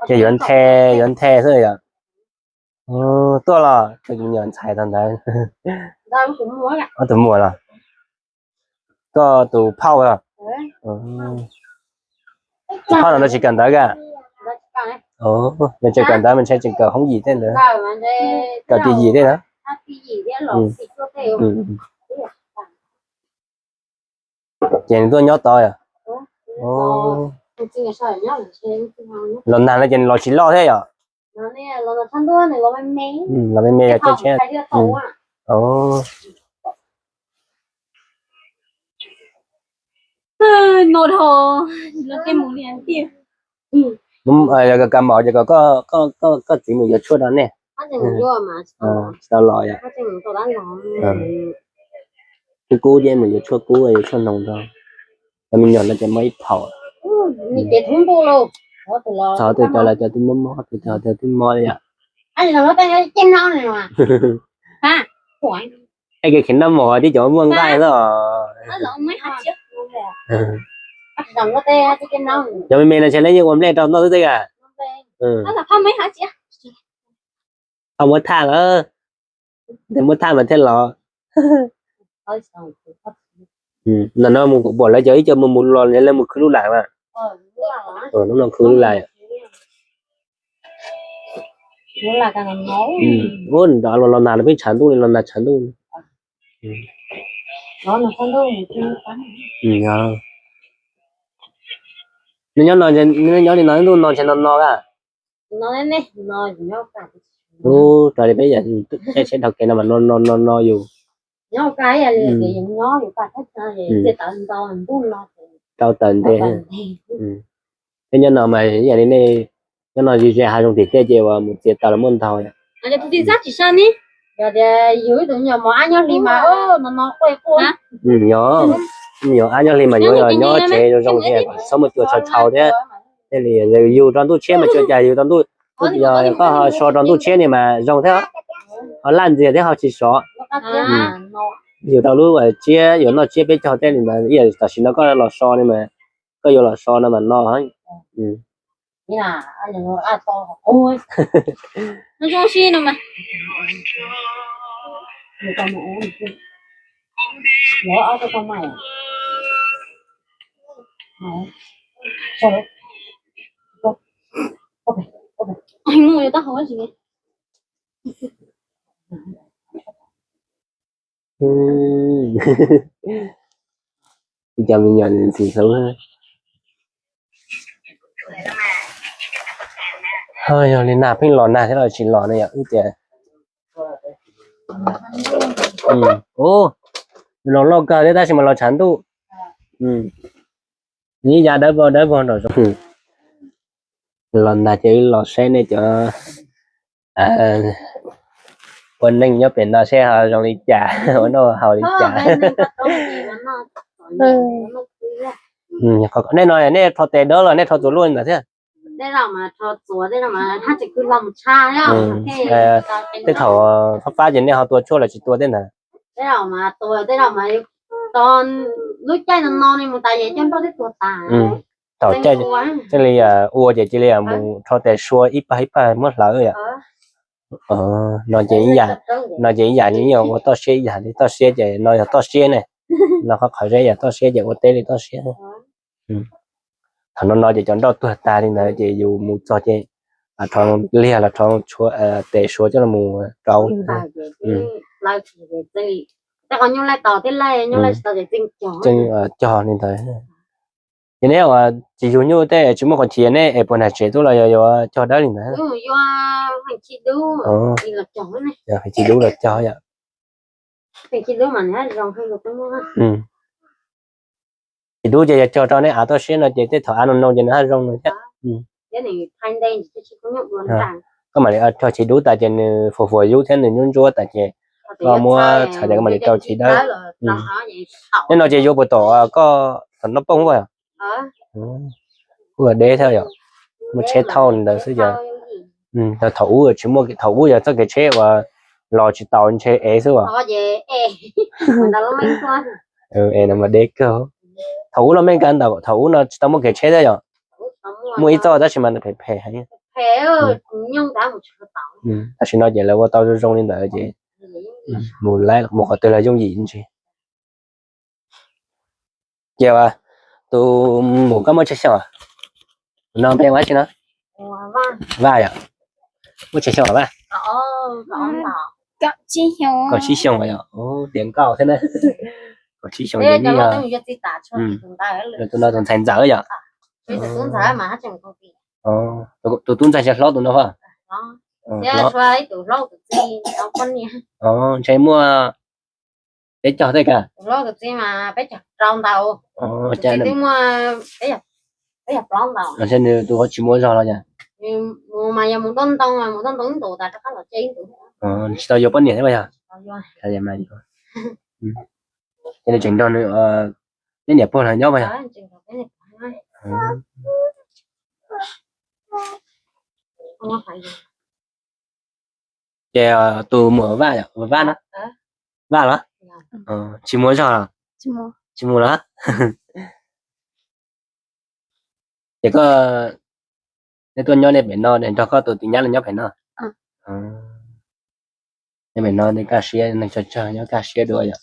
Ces yuav nthe, yuav nthe xwb yom. Tuaj los, me nyuam ntxhais tau ntawd. Ob tug muam los? Koj tus phauj los? Tus phauj no tsis kawm ntawv ka? Nws tseem kawm ntawv mas ntshe tseem kawm hoob yim tej ntawd, kawm ti yim tej na. Ces nws tuaj nyob tod yom? Los nag no ces nws los tsis loj thiab yom? Los me me yog caij tsheb. Yog kawg kawg mas ces kom koj txiv mus yuav tshuaj rau nej. Tsis tau los yom. Kub kub ces mus yuav tshuaj kub yuav tshuaj noog rau. Cov me nyuam no ces mob ib phaum. Txog twg cov lawv cov twb mob mob, twb cov twb mob li yom. Es kev khiav noj mov tib cov muaj nqaij xwb os. Cov me me no ntshe lawv yeej ua nplej rau noj xwb tej ka. Ho muab thaj lawm, tes muab thaj mas thiaj los. Nim no mus kuv pom lawv cov ib co mus mus los lawv mus khwv lub lais mas. Hnub no khwv lub lais. Ua nrad los los nag no pheej tshav ntuj li, los nag tshav ntuj. Nyob no, nyob li no ntuj no ntshe no no a. Ub, raws li peb yam caij tsheb dhau kev no mas no no no no yus. Rau taws ntev. Thiab nyob no mas yam li nej, nyob no ze ze hav zoov tim tej ces uas mus txiav taws los muaj ntau. Yog, me nyuam ab nyob hli mas yuav nyob tsev zoo zoo thiab kom txhob muaj cua tshau tshau thiab. Thiaj li yus rau ntuj tshiab mas tsis ua cas, yus rau ntuj, yog koj ho so rau ntuj tshiab ni mas zoo thiab, ho laj ntxiag thiab ho tsis sov. Yus tau lub tsiab, yuav noj tsiab peb caug tej li mas, tam sim no koj los so ni mas, koj yuav los so no mas no. Ib co me nyuam ntxim hlub. Ho yog li nag pheej los nag thiab los tsis los ne yom, wb tias. Ub, los loj kawg thiab tab sis mas los tshav ntuj. Ib yav dawb paug dawb paug nram zoov. Los nag ces wb los saib nej cov ua neej nyob pem no seb ho zoo li cas, ua noj haus li cas. Nej no nej rho tes dawb los nej rho txuas luaj li ntawd thiab? Tej thaum fab fab ces nej ho tua tshuaj los tsis tua tej ntawd? Thaum caij cia li ua ces cia li mus rho tes sua ib pag ib pag muab hlawv yom. No ces ib yam, no ces ib yam li ua toj siab ib yam li toj siab ces no yog toj siab ne, no qhov qhov zeb yog toj siab ces ua teb li toj siab. Thaum no no ces cov nroj tuag tag li ntawd ces yus mus txog ces rho liag los rho tes sua coj los rau. Txeej cog li ntawd. Ces neb tsis yug nyuj tej tsis muaj qhov chim neb es puas nag tsev tub los yog yuav cog dawb li ntawd? Yog feem chim dub los cog yom. Chim dub ces yog cog rau neb av toj siab no ces tej thaum av no no ces nws haj zoo no thiab. Koj mam li cog chim dub tas ces nws fuam fuam yub thiab nws ntsuab ntsuab tas ces koj muab txhais tas koj mam li rau chim dawb. Neb no ces yuav puas tom koj tom noj pooj ua? Kuj deb thiab yom, muaj tsheb thauj li ntawd xwb yom. Thaum ub tsis muaj, thaum ub yog txoj kev tsheb uas los tsis taus ntshe ev xwb as. Es no mas deb kawg. Thaum ub los meej kawg ntawd, thaum ub no tsis tau muaj kev tsheb thiab yom. Muaj ib txoj tab sis mas phem phem heev. Tam sim no ces lawv ua tau zoo zoo li ntawd ces mus laib mus qhov twg los yooj yim ntsis. Ces tus mus koj muaj tsawg xyoo? Tus no npe ua dab tsi no? Vaj yom. Muaj tsawg xyoo Vaj? Kaum tsib xyoo yom. Tiav nkauj thiab na. Kaum tsib xyoo ces yeej yog tus no tus ntxhais ntxawm yom. Tus tub ntxhais hlob tus no. Ntshe muaj peb caug tej ka. Nws tus qhov tsis muaj zog los cas? Tsis tau yuav poj niam thiab yog? Ces nws tseem nrog nws, neb niam pog los nyob yog? Ces tus muam Vaj, Vaj no, Vaj los? Tsis muaj zog los? Tsis muaj los? Ces koj, neb tuaj nyob nej pem no nrog koj tus tus nyab los nyob pem no? Nyob pem no nej kaj siab, neeg tsawg tsawg nyob kaj siab dua yom.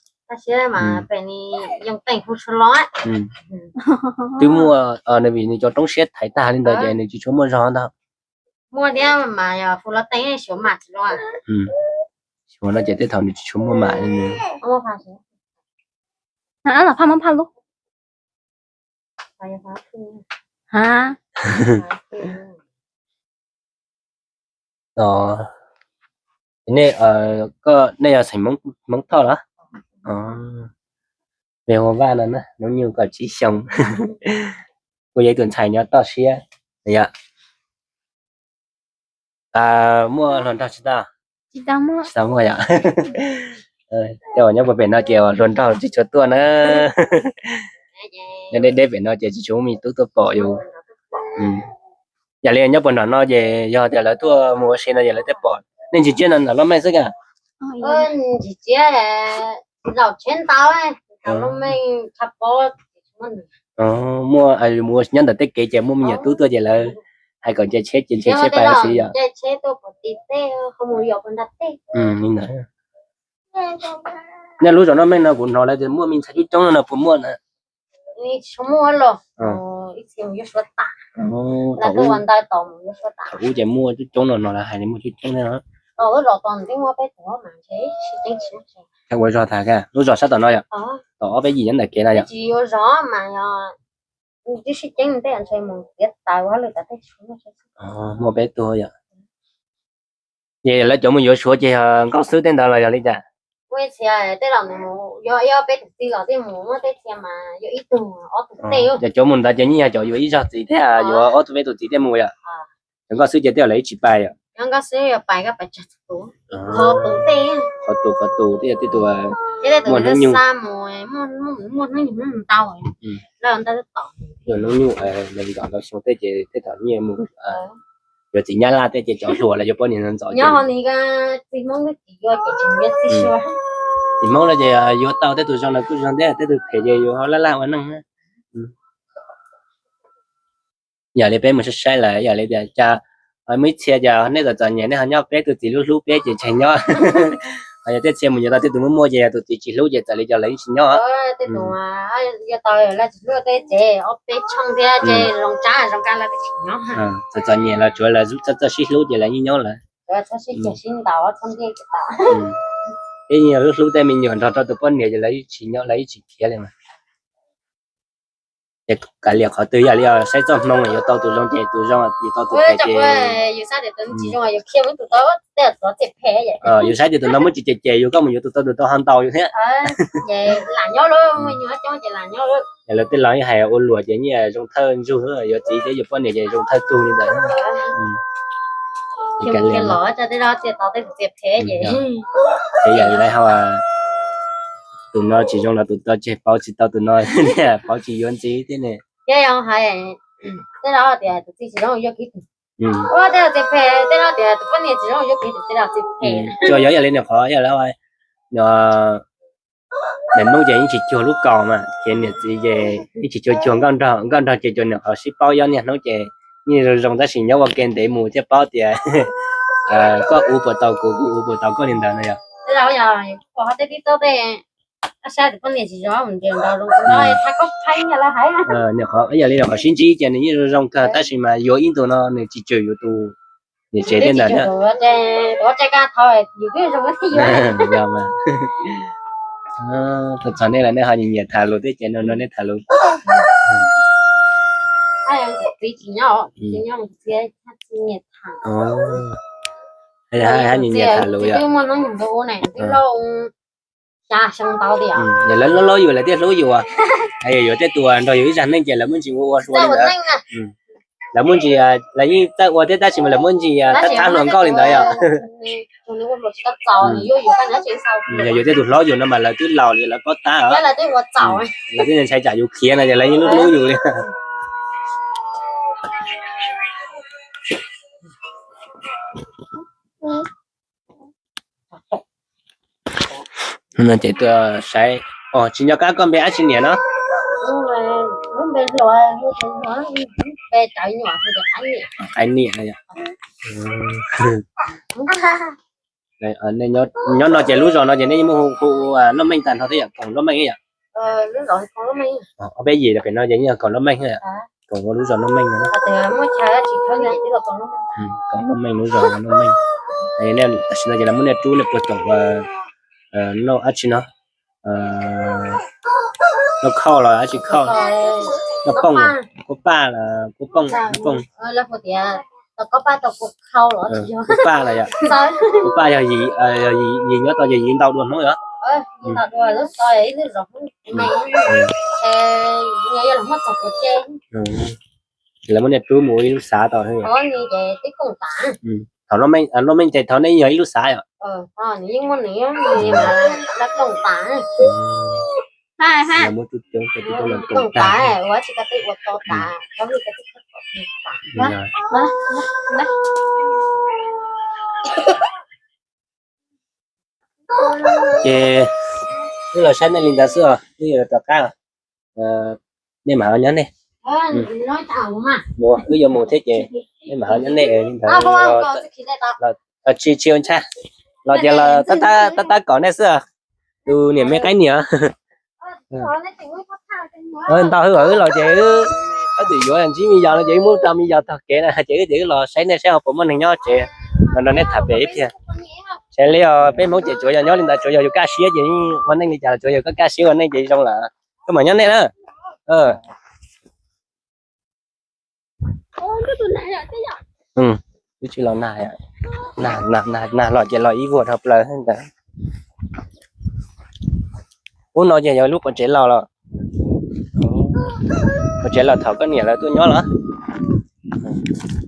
Twb muaj, nws vim nws cov roob siab thaiv tag li ntawd ces nws tsis tshua muaj zog ntag. Xyuas no ces tej thaum nws tsis tshua muaj mam li. Nej, koj, nej yog xeem Hmoob Thoj los? Npe hu Vaj no na, hnub nyoog kaum tsib xyoo. Kuj yog ib tug ntxhais nyob toj siab yom. Muaj hluas nraug tsis tau? Tsis tau muaj yom. Tej uas nyob puag pem no ces uas hluas nraug tsis tshua tuaj na. Nyob deb deb pem no ces tsis tshua muaj me tub tuaj pom yus. Yam li nyob puag nram no ces yog tias lawv tuaj mus ua si no ces lawv thiaj pom. Nej ntsis ciab no nram loj mej xwb ka? Muaj, mus nyob ntawm tej kev ces muaj me nyuam tub tuaj ces lawv hais kom nce tsheb ces nce tsheb pais xwb yom. Li ntawd. Nej lub zos Noj Meej no kuv hnov lawv tias muaj me ntxhais coob coob no puas muaj na? Thaum ub ces muaj coob coob no, no lawv hais tias muaj coob coob thiab. Ua zog tas ka, lub zos sab tom no yom, tom ob peb yim nyob ntawm kev no yom. Muaj peb tug yom. Ces lawv cov mus yuav Suav ces yog Nkauj Xwb tej ntawd los yog li cas? Ces cov mus ntawd ces yeej yog cov yuav ib zog txiv thiab yuav ob tug peb tug txiv thiaj mus yom. Cov Nkauj Xwb ces tej zaum lawv ib tsis pais yom. Nyob Nkauj Xwb yog pais koj pais tsag tus, qhov tus tej, qhov tus qhov tus tej yog tej tus muaj hnub nyoog, muaj hnub nyoog ntau, lawv ntau tom, hnub nyoog los nkauj xyoo tej ces tej thaum nyiaj mus, yuav txiv Nyab Laj tej ces cov hluas los yuav poj niam ntxov ntxov. Nyob ho ni txiv Hmoob tsis yuav ces tsis yuav txiv Suav. Txiv Hmoob no ces yuav tau tej tus zoo los kuj zoo thiab, tej tus phem ces yuav ho laj laj ua neej. Yam li peb mus saib saib lawm, yam li tias cas muaj ib txhia cas nej txom txom nyem nej ho nyob, peb tus txiv hlub hlub peb ces ntshe nyob. Ho yog tej txhia mus yuav tau tej tus muaj muaj ces yog tus txiv tsis hlub ces txawm li cas lawv yeej tsis nyob. Tej tus yuav tau lawv tsis hlub tej ces ob peb tshooj thiab ces zoo tsab zoo kab lawv twb tsis nyob. Txom txom nyem los tsuav lawv txawj txawj sib hlub ces lawv yeej nyob lawm. Peb yeej hlub hlub tej me nyuam nrog rau tus poj niam ces lawv yeej tsis nyob, lawv yeej tsis khiav li mas. Ces kav liam qhov twg, yam li saib txoj hmoo yuav tau tus zoo ces tus zoo, yuav tau tus phem ces yus saib tias tus tsis zoo yus khiav mus tus tau, tej txiv phem, yus saib tias tus no muaj tsis ces ces yus koj mus yuav tus tau, tus tau ho ntaus yus thiab. Lam nyob lawm, muaj nyuag coob ces lam nyob lawm. Lawv tej laus yeej hais ua luam ces nyiaj zoo thawj ntsug, yuav txiv thiab yuav poj niam ces zoo thawj tug li ntawd. Ces yam li lawv hais, tus no tsis zoo los tus tau tseg, pauv tsis tau tus no, pauv tsis yuav ntxiv thiab ne. Tej laus tias tus txiv tsis zoo yuav kiv tus, ua tej laus txiv phem, tej laus tias tus poj niam tsis zoo yuav kiv tus, tej laus txiv phem. Tsuas yog yam li nws qhov yog lawv, niam hnub ces yeej tsis cuag lub kaus mas, ces niam txiv ces yeej tsis cuag cuag nkauj nraug, nkauj nraug ces cuag nws qhov sib paub, yog niaj hnub ces yeej zoo zoo tab sis nyob ua ke ntev mus thiaj paub tias koj ua puas tau kuv, kuv ua puas tau koj li ntawd no yog. Niam qhov ib yam li qhov sib ntsib ces nws yeej zoo zoo kawg tab sis mas yuav ib tug no nws tsis tswm yus tus niam tsev tej ntawd thiab. Txog nej los nej ho nyiam nyiam tham lus thiab ces no no nej tham lus. Hais nyiam nyiam tham lus yom. Lawv hlub hlub yus lawv thiaj hlub yus, yuav tej tus nrog yus ib zag neej ces lawv muaj ntsis ua ua hluas li ntawd. Lawv muaj ntsis, lawv yeej txawj ua thiab tab sis mas lawv muaj ntsis tab thab hluas nkauj li ntawd yom. Yog yuav tej tus hlob yus no mas lawv twb laus li lawv paub tab, lawv twb ntshai tsam yus khiav no ces lawv yeej hlub hlub yus li. No ces tuaj saib, tsis nco qab koj npe dab tsi niam no? Qaib Niam. Nyob no ces lub zos no ces nej yeej muaj hu ua Loj Meej tag nrho thiab yom, Koom Loj Meej yom? Ob peb yim pem no ces yeej yog Koom Loj Meej, Koom ua lub zos Loj Meej no. Koom Loj Meej lub zos Loj Meej. Tam sim no ces lawv muab nej rub nej puag koom ua noj dab tsi no, noj khauj los dab tsi khauj, noj pooj, kua paj los kua pooj, pooj. Kua paj los yog, kua paj yog yim nyob tau ces yim ntaus dua Hmoob yom. Lawv muab nej rub mus ua ib lub xav tau. Thaum Loj Meej ces thaum nej yog ib lub xav yom. Lawv muab rub coob ces tib tau los koom tag. Ces wb los saib nej li ntawd xwb os, wb yuav rov qab. Nej mam ho nyob nej. Wb yuav mus thiab ces nej mam ho nyob nej li ntawd. Tsis tsis ua ntshai, los ces los tab tab kom nej xwb. Tus niam me Qaib Niam. Ntau hwj, wb los ces wb twb yuav ntsib me yos no ces wb muab rau me yos tog kev na ces wb ces wb los saib nej saib ho puas muaj neeg nyob tsev. Los nrog nej tham pem ib pliag. Saib li os, peb Hmoob ces tsuav yog nyob li ntawd, tsuav yog yus kaj siab ces ua neej li cas los tsuav yog koj kaj siab ua neej ces zoo lawm. Koj mam nyob nej na. Wb tsis los nag, nag los ces los ib vuag dhau plaws ntawd. Ub no ces yog lub quav tsev laus los, quav tsev laus thaum koj niam lawv tuaj nyob los.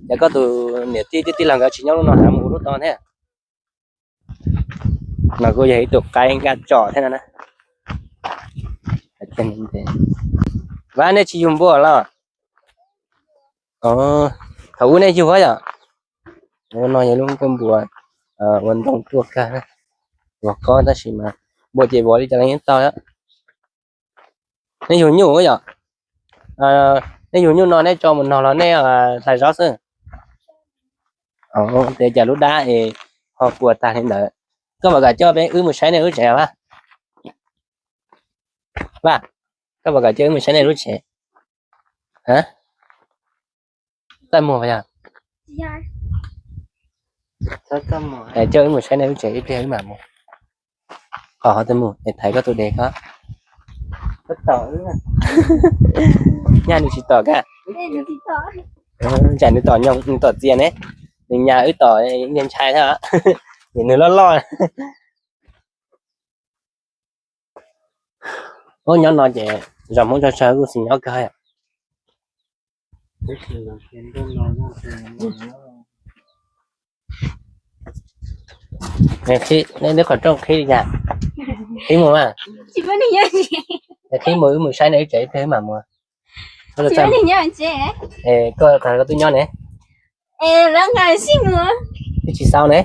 Yog koj tus niam tij tij tij laug nkawd tsis nyob lub no, hab mus ua lub tod thiab. No kuj yog ib tug qaib nkaj tsom thiab no na. Vaj, nej tsis yug npua los? Thaum ub nej yug yom? No yog lub npua, ua ntoo tuaj kag, vov kob tab sis mas npua ces vov li cas los yeej tau. Nej yug nyuj yom? Nej yug nyuj no nej tso mus nog los nej hlais zaub xwb? Ua cas lub dab es ho puas tag li ntawd. Koj puas kam coj peb wb mus saib nej lub tsev, Vaj? Vaj, koj puas kam coj wb mus saib nej lub tsev? Txawj muag yog? Coj wb mus saib nej lub tsev ib pliag wb mam mus. Qhov ho twb mus es thaiv koj tus dev ko. Nyaj nws tsis tom kag. Tsam nws tom nyoog, nws tom txias ne, nws nyas wb tom ntshai thiab, vim nws loj loj. Ub, nyob no ces zos Hmoob tso tsawg kuj xis nyob kawg. Qhib qhov rooj qhib li cas? Qhib mus mas. Qhib mus wb mus saib nej lub tsev ib pliag wb mam mus. Koj twb nyob ne? Twb tsis xaus ne.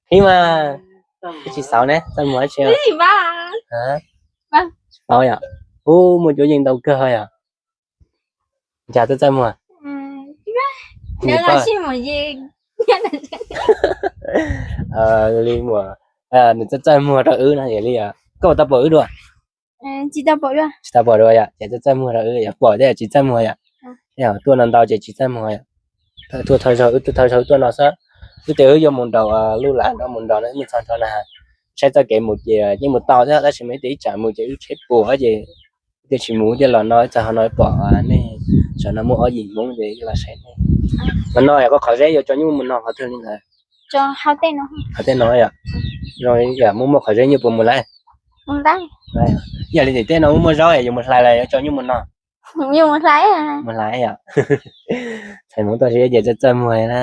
Qhib mas, twb tsis xaus ne, txawj muag dab tsi? Tsis paub yom? Ub, muaj cuab yeej ntau kawg yom? Cas twb txawj muag? Li muag, nws txawj txawj muag rau wb no li. Koj puas tau pom wb dua? Tsis tau pom dua yom, ces txawj txawj muag rau wb, yog pom thiab tsis txawj muag yom. Tuaj no ntau ces tsis txawj muag yom. Tuaj thawj zaug, wb tuaj thawj zaug tuaj no xwb. Wb tias wb yuav mus nraum Luj Lam no, mus nraum no, wb mus txog nraum na, saib txoj kev mus ces yeej mus tau thiab, tab sis mas ib tias ib tsam mus ces wb tsheb puas ces thiaj tsis mus, thiaj los no, txog ho no pom nej, tam no muaj ob yim Hmoob ces los saib nej. Mas no yog koj qhov zeb yuav tso nyuj mus no qhov twg li ntawd? Qhov tej no yom. Zoo yam muaj muaj qhov zeb nyuj puas mus lawm? Yog li tim tej no muaj muaj zaub es yuav mus hlais los yuav tso nyuj mus no? Mus hlais yom. Txhais Hmoob toj siab ces txawj txawj muag na.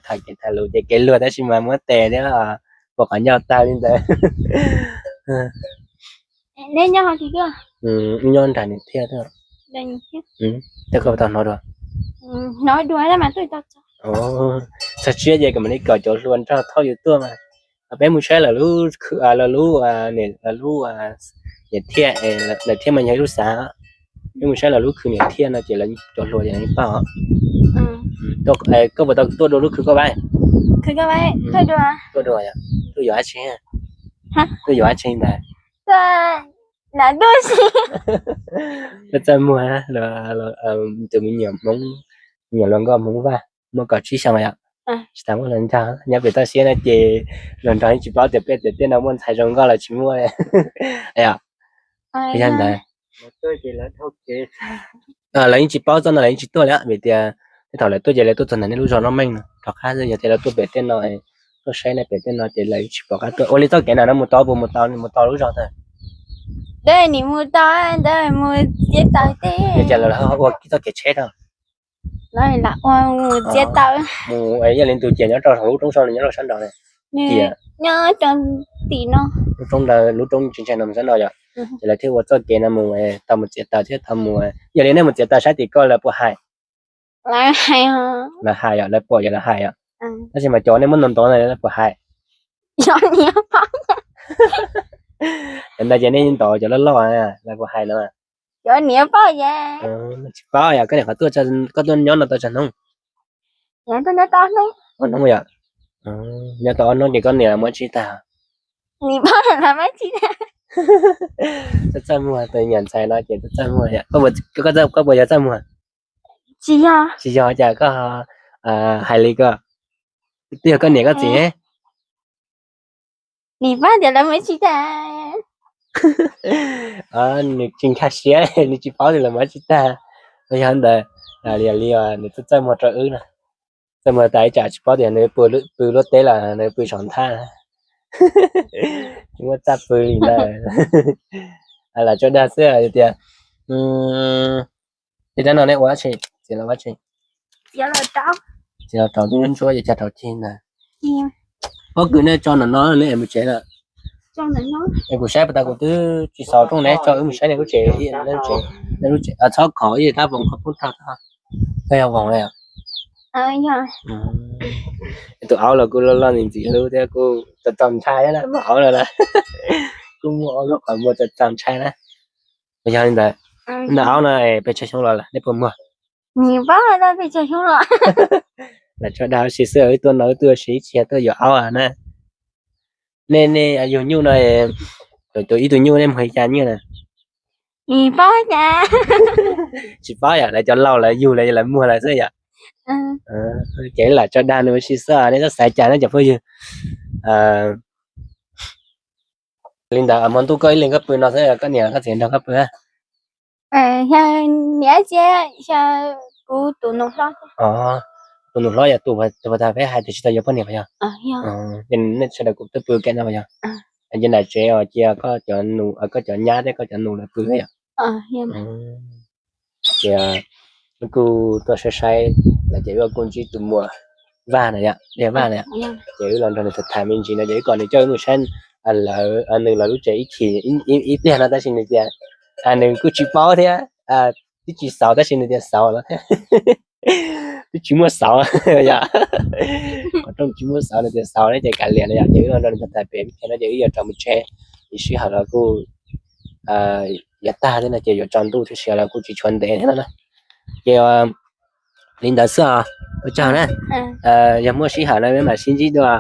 Tham kev tham lus ces kev luag tab sis mas muab tes thiab, pom qhov ncauj tag li ntawd. Neb nyob hauv twg tuaj? Wb nyob nram niam Thiaj tuaj. Tej koj tau hnov dua? Txog tsiab ces kom mam li kom cov hluas nrog thauj yus tuaj mas. Peb mus saib lawv lub, lawv lub, lawv lub niam Thiaj, lawv thiaj mas yog ib lub xav. Peb mus saib lawv lub khw niam Thiaj no ces lawv cov hluas ces lawv paub. Koj puas tau tuaj dua lub khw koj vaib? Tuaj dua, tuaj yuav dab tsi? Tuaj yuav dab tsi ntag? Txawj txawj muag, tus me nyuam Hmoob, me nyuam hluas nkauj Hmoob Vaj, muaj kaum tsib xyoo yom. Tsis tas muaj hluas nraug, nyob pem toj siab no ces hluas nraug yeej tsis paub tias peb tias tej no muaj ntxhais zoo nkauj los tsis muaj. Yog ntawd, lawv yeej tsis paub txoj no, lawv yeej tsis tuaj li vim tias tej thaum lawv tuaj ces lawv tuaj txog ntawm nej lub zos no meej no, rov qab yog tias lawv tuaj pem tej no, tuaj saib nej pem tej no ces lawv yeej tsis pom qab tuaj. Ua li txoj kev ntawm no mus tau puas mus tau, mus tau lub zos tag? Mus tau, mus txiav taws tej. Cas lawv ua txoj kev tsheb rau? Mus yog li ntug ces nyob rau lub roob sau, nyob rau sab nraud. Nyob rau tim no, lub roob ntawd, lub roob tsis ntshai no mus sab nraud yom. Ces lawv thiaj ua txoj kev no mus, tau mus txiav taws thiab tau mus. Yog li nej mus txiav taws saib tim ko lawv puas hais? Lawv hais, lawv hais yom, lawv pom yom, lawv hais yom. Tab sis mas cov nej muab ntov ntov ntawd lawv puas hais? Cov niam paub. Cov ntawd ces nej ntov cov loj loj, lawv puas hais no? Cov niam paub ces. Tsis paub yom, koj niam qhov tuaj, koj tuaj nyob no tau tsawg hnub? Hnub yom. Nyob tau ob hnub ces koj niam mus tsis tag? Txawj txawj muag, tus me nyuam ntxhais no ces txawj txawj muag yom. Koj puas yog txawj muag? Tsis yog. Tsis yog cas koj hais li ko? Twb yog koj niam koj txiv. Nim pab tias lawv mus tsis tag. Nws tsis nkag siab, nws tsis paub tias lawv mus tsis tag. Yog ntawd, li li nws txawj txawj muag rau wb no. Txawj muag tas ib tsam tsis paub tias nws pw luaj teb los nws pw saum nthab. Tsis muaj txaj pw li ntawd. Lam tso dag xwb tias, tej rab no nej ua dab tsi? Txiav los rau, txiav los rau twb ntsuab yuav cog rau cig ntag. Pob kws nej tso ntawm no ne es mus tsev lawm. Es kuv saib puas tas kuv twb tsis xaus rooj ne, tso wb mus saib nej lub tsev, nej lub tsev, txhob khov ib rab voos qhov pub rog tod. Koj yog voos li os? Tus aub los kuj loj loj ntxim ntxim hlub thiab kuj txaus txaus ntshai na, aub no na. Kuj muaj ob lub qhov muag txaus txaus ntshai na. Yog li ntawd, nws aub no pes tsawg xyoo los lawm nej puas muag? Lam tso dag ua si xwb, wb tuaj no wb tuaj ua si ib txhia tuaj yuav aub na. Nej, nej yug nyuj no, tus ib tug nyuj nej muag li cas nyuj na? Tsis paub yom, lawv cov laus lawv yug lawv muag lawm xwb yom. Ces lam tso dag nws ua si xwb, nej txhob xav cas na cov phooj ywg. Li ntawd hmo ntuj koj ib leeg koj pw no xwb, koj niam koj txiv nrog koj pw? Niam txiv, kuv tus nus hlob. Tus nus hlob yog tus uas tag peb hais tias tsis tau yuav poj niam puas yog? Ces nej sawv daws kuj tuaj pw kiag no puas yog? Ces nram tsev os, cia koj cov nus, koj cov nyab thiab koj cov nus lawv pw yom. Ces wb kuj tuaj saib saib lawm ces wb kuj ntsib tus muam Vaj na yom, Vaj na yom. Ces wb los nrog nws tham tham me ntsis no ces wb kom nws coj wb mus saib lawv, nws lawv lub tsev ib chim ib pliag no tab sis nws tias nws kuj tsis paub thiab, twb tsis xaus tab sis nws tias xaus lawm thiab. Twb tsis muaj xauv yom, qhov rooj tsis muaj xauv nws tias xaus no ces kav liam no yom. Ces wb los nrog nws tham tham pem no ces wb yuav rov mus tsev, sij hawm los kuj yav tag thiab no ces yuav tsaus ntuj thiab sij hawm los kuj tsis tshuav ntev thiab no na. Ces li ntawd xwb os, ua tsaug na. Yog muaj sij hawm no peb mam sib ntsib dua.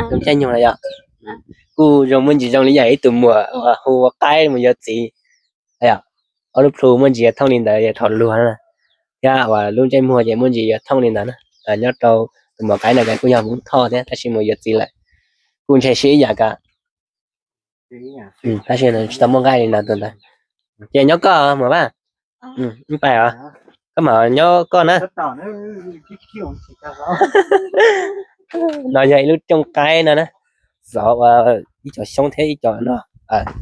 Zoo caij nyoog no yom. Kuj zoo muaj ntsis zoo li yam ib tug muam uas hu ua qaib mus yuav txiv. Ob lub plhu muaj ntsis thooj li ntawd yog thaum luag na, thiab uas lub ntsej muag ces muaj ntsis yuav thooj li ntawd na. Nyob rau tus muam qaib no ces kuj yog Hmoob Thoj thiab tab sis mus yuav txiv lawm, kuj ntshe siab ib yam kav. Tab sis tsis tau muaj nqaij li ntawd tus ntawd. Ces nyob koj muam Vaj, pais os, koj mam nyob koj na. No yog ib lub cooj qaib no na, xov ua ib co xyoob thiab ib co no,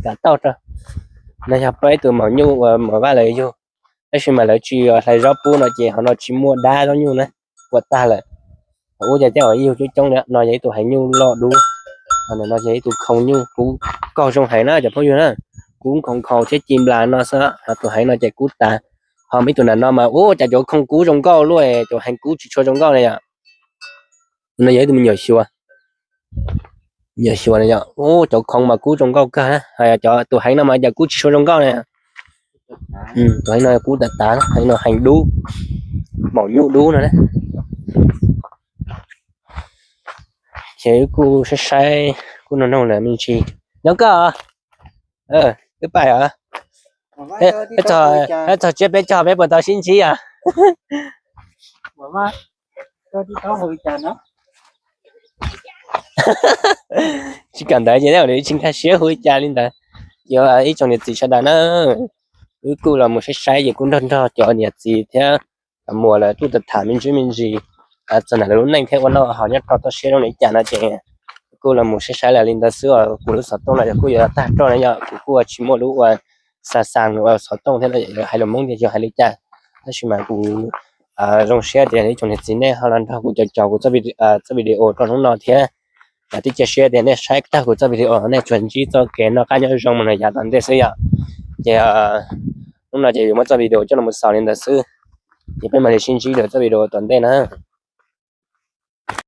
kav tauj rau. No yog peb tus maum nyuj uas muam Vaj lawv yug, tab sis mas lawv tsis hlais zaub pub no ces qhov no tsis muaj dab zaub nyuj na, ua tag lawm. Ub, cov caj uas yug coob coob li no yog ib tug heev nyuj loj dub, no yog ib tug khoo nyuj kub kaug zoo heev na cov phooj ywg na, kub nkhaus nkhaus thiab ci nplas no xwb, ho tus heev no ces kub tas. Ho muaj ib tug nram no mas ub, cas cov khoo kub zoo nkauj luaj, cov heev kub tsis tshua zoo nkauj li yom. No yog ib tug me nyuam xyuas, me nyuam xyuas no yog ub, cov khoo mas kub zoo nkauj kawg na, ho yog cov tus heev no mas cas kub tsis tshua zoo nkauj li. Tus heev no kub tas tas, heev no heev dub, maum nyuj dub no na. Ces wb kuj saib saib, kuj noog noog lawm me ntsis. Nyob koj, wb pais os. Peb txog tsiab peb caug peb puas tau sib ntsib os? Tsis kawm ntawv ces nws tsis nkag siab hu li cas li ntawd. Ces ib tsoom niam txiv sawv daws na, wb kuj los mus saib saib ces kuj nrog nrog cov niam txiv thiab cov muam lawv tuaj tham me ntsis me ntsis txog ntawm lawv lub neej thiab ua noj haus nyob rau toj siab zoo li cas no ces kuj los mus saib saib lawm li ntawd xwb os. Kuv lub xov tooj no yog kuj yuav tag rau na yom, kuv kuj tsis muaj lub ua xa xa xov tooj thiab no, hais lus Hmoob tias yog hais li cas, tab sis mas kuv zoo siab tias ib tsoom niam txiv nej ho los nrog kuv caum caum kuv txoj video rau hnub no thiab. Yog tib cia siab tias nej saib tag kuv txoj video nej tsuas ntsib txoj kev noj qab nyob zoo mus no yav tom ntej xwb yom. Ces hnub no ces yuav muab txoj video coj los xaus li ntawd xwb, ces peb mam li sib ntsib dua txoj video tom ntej na.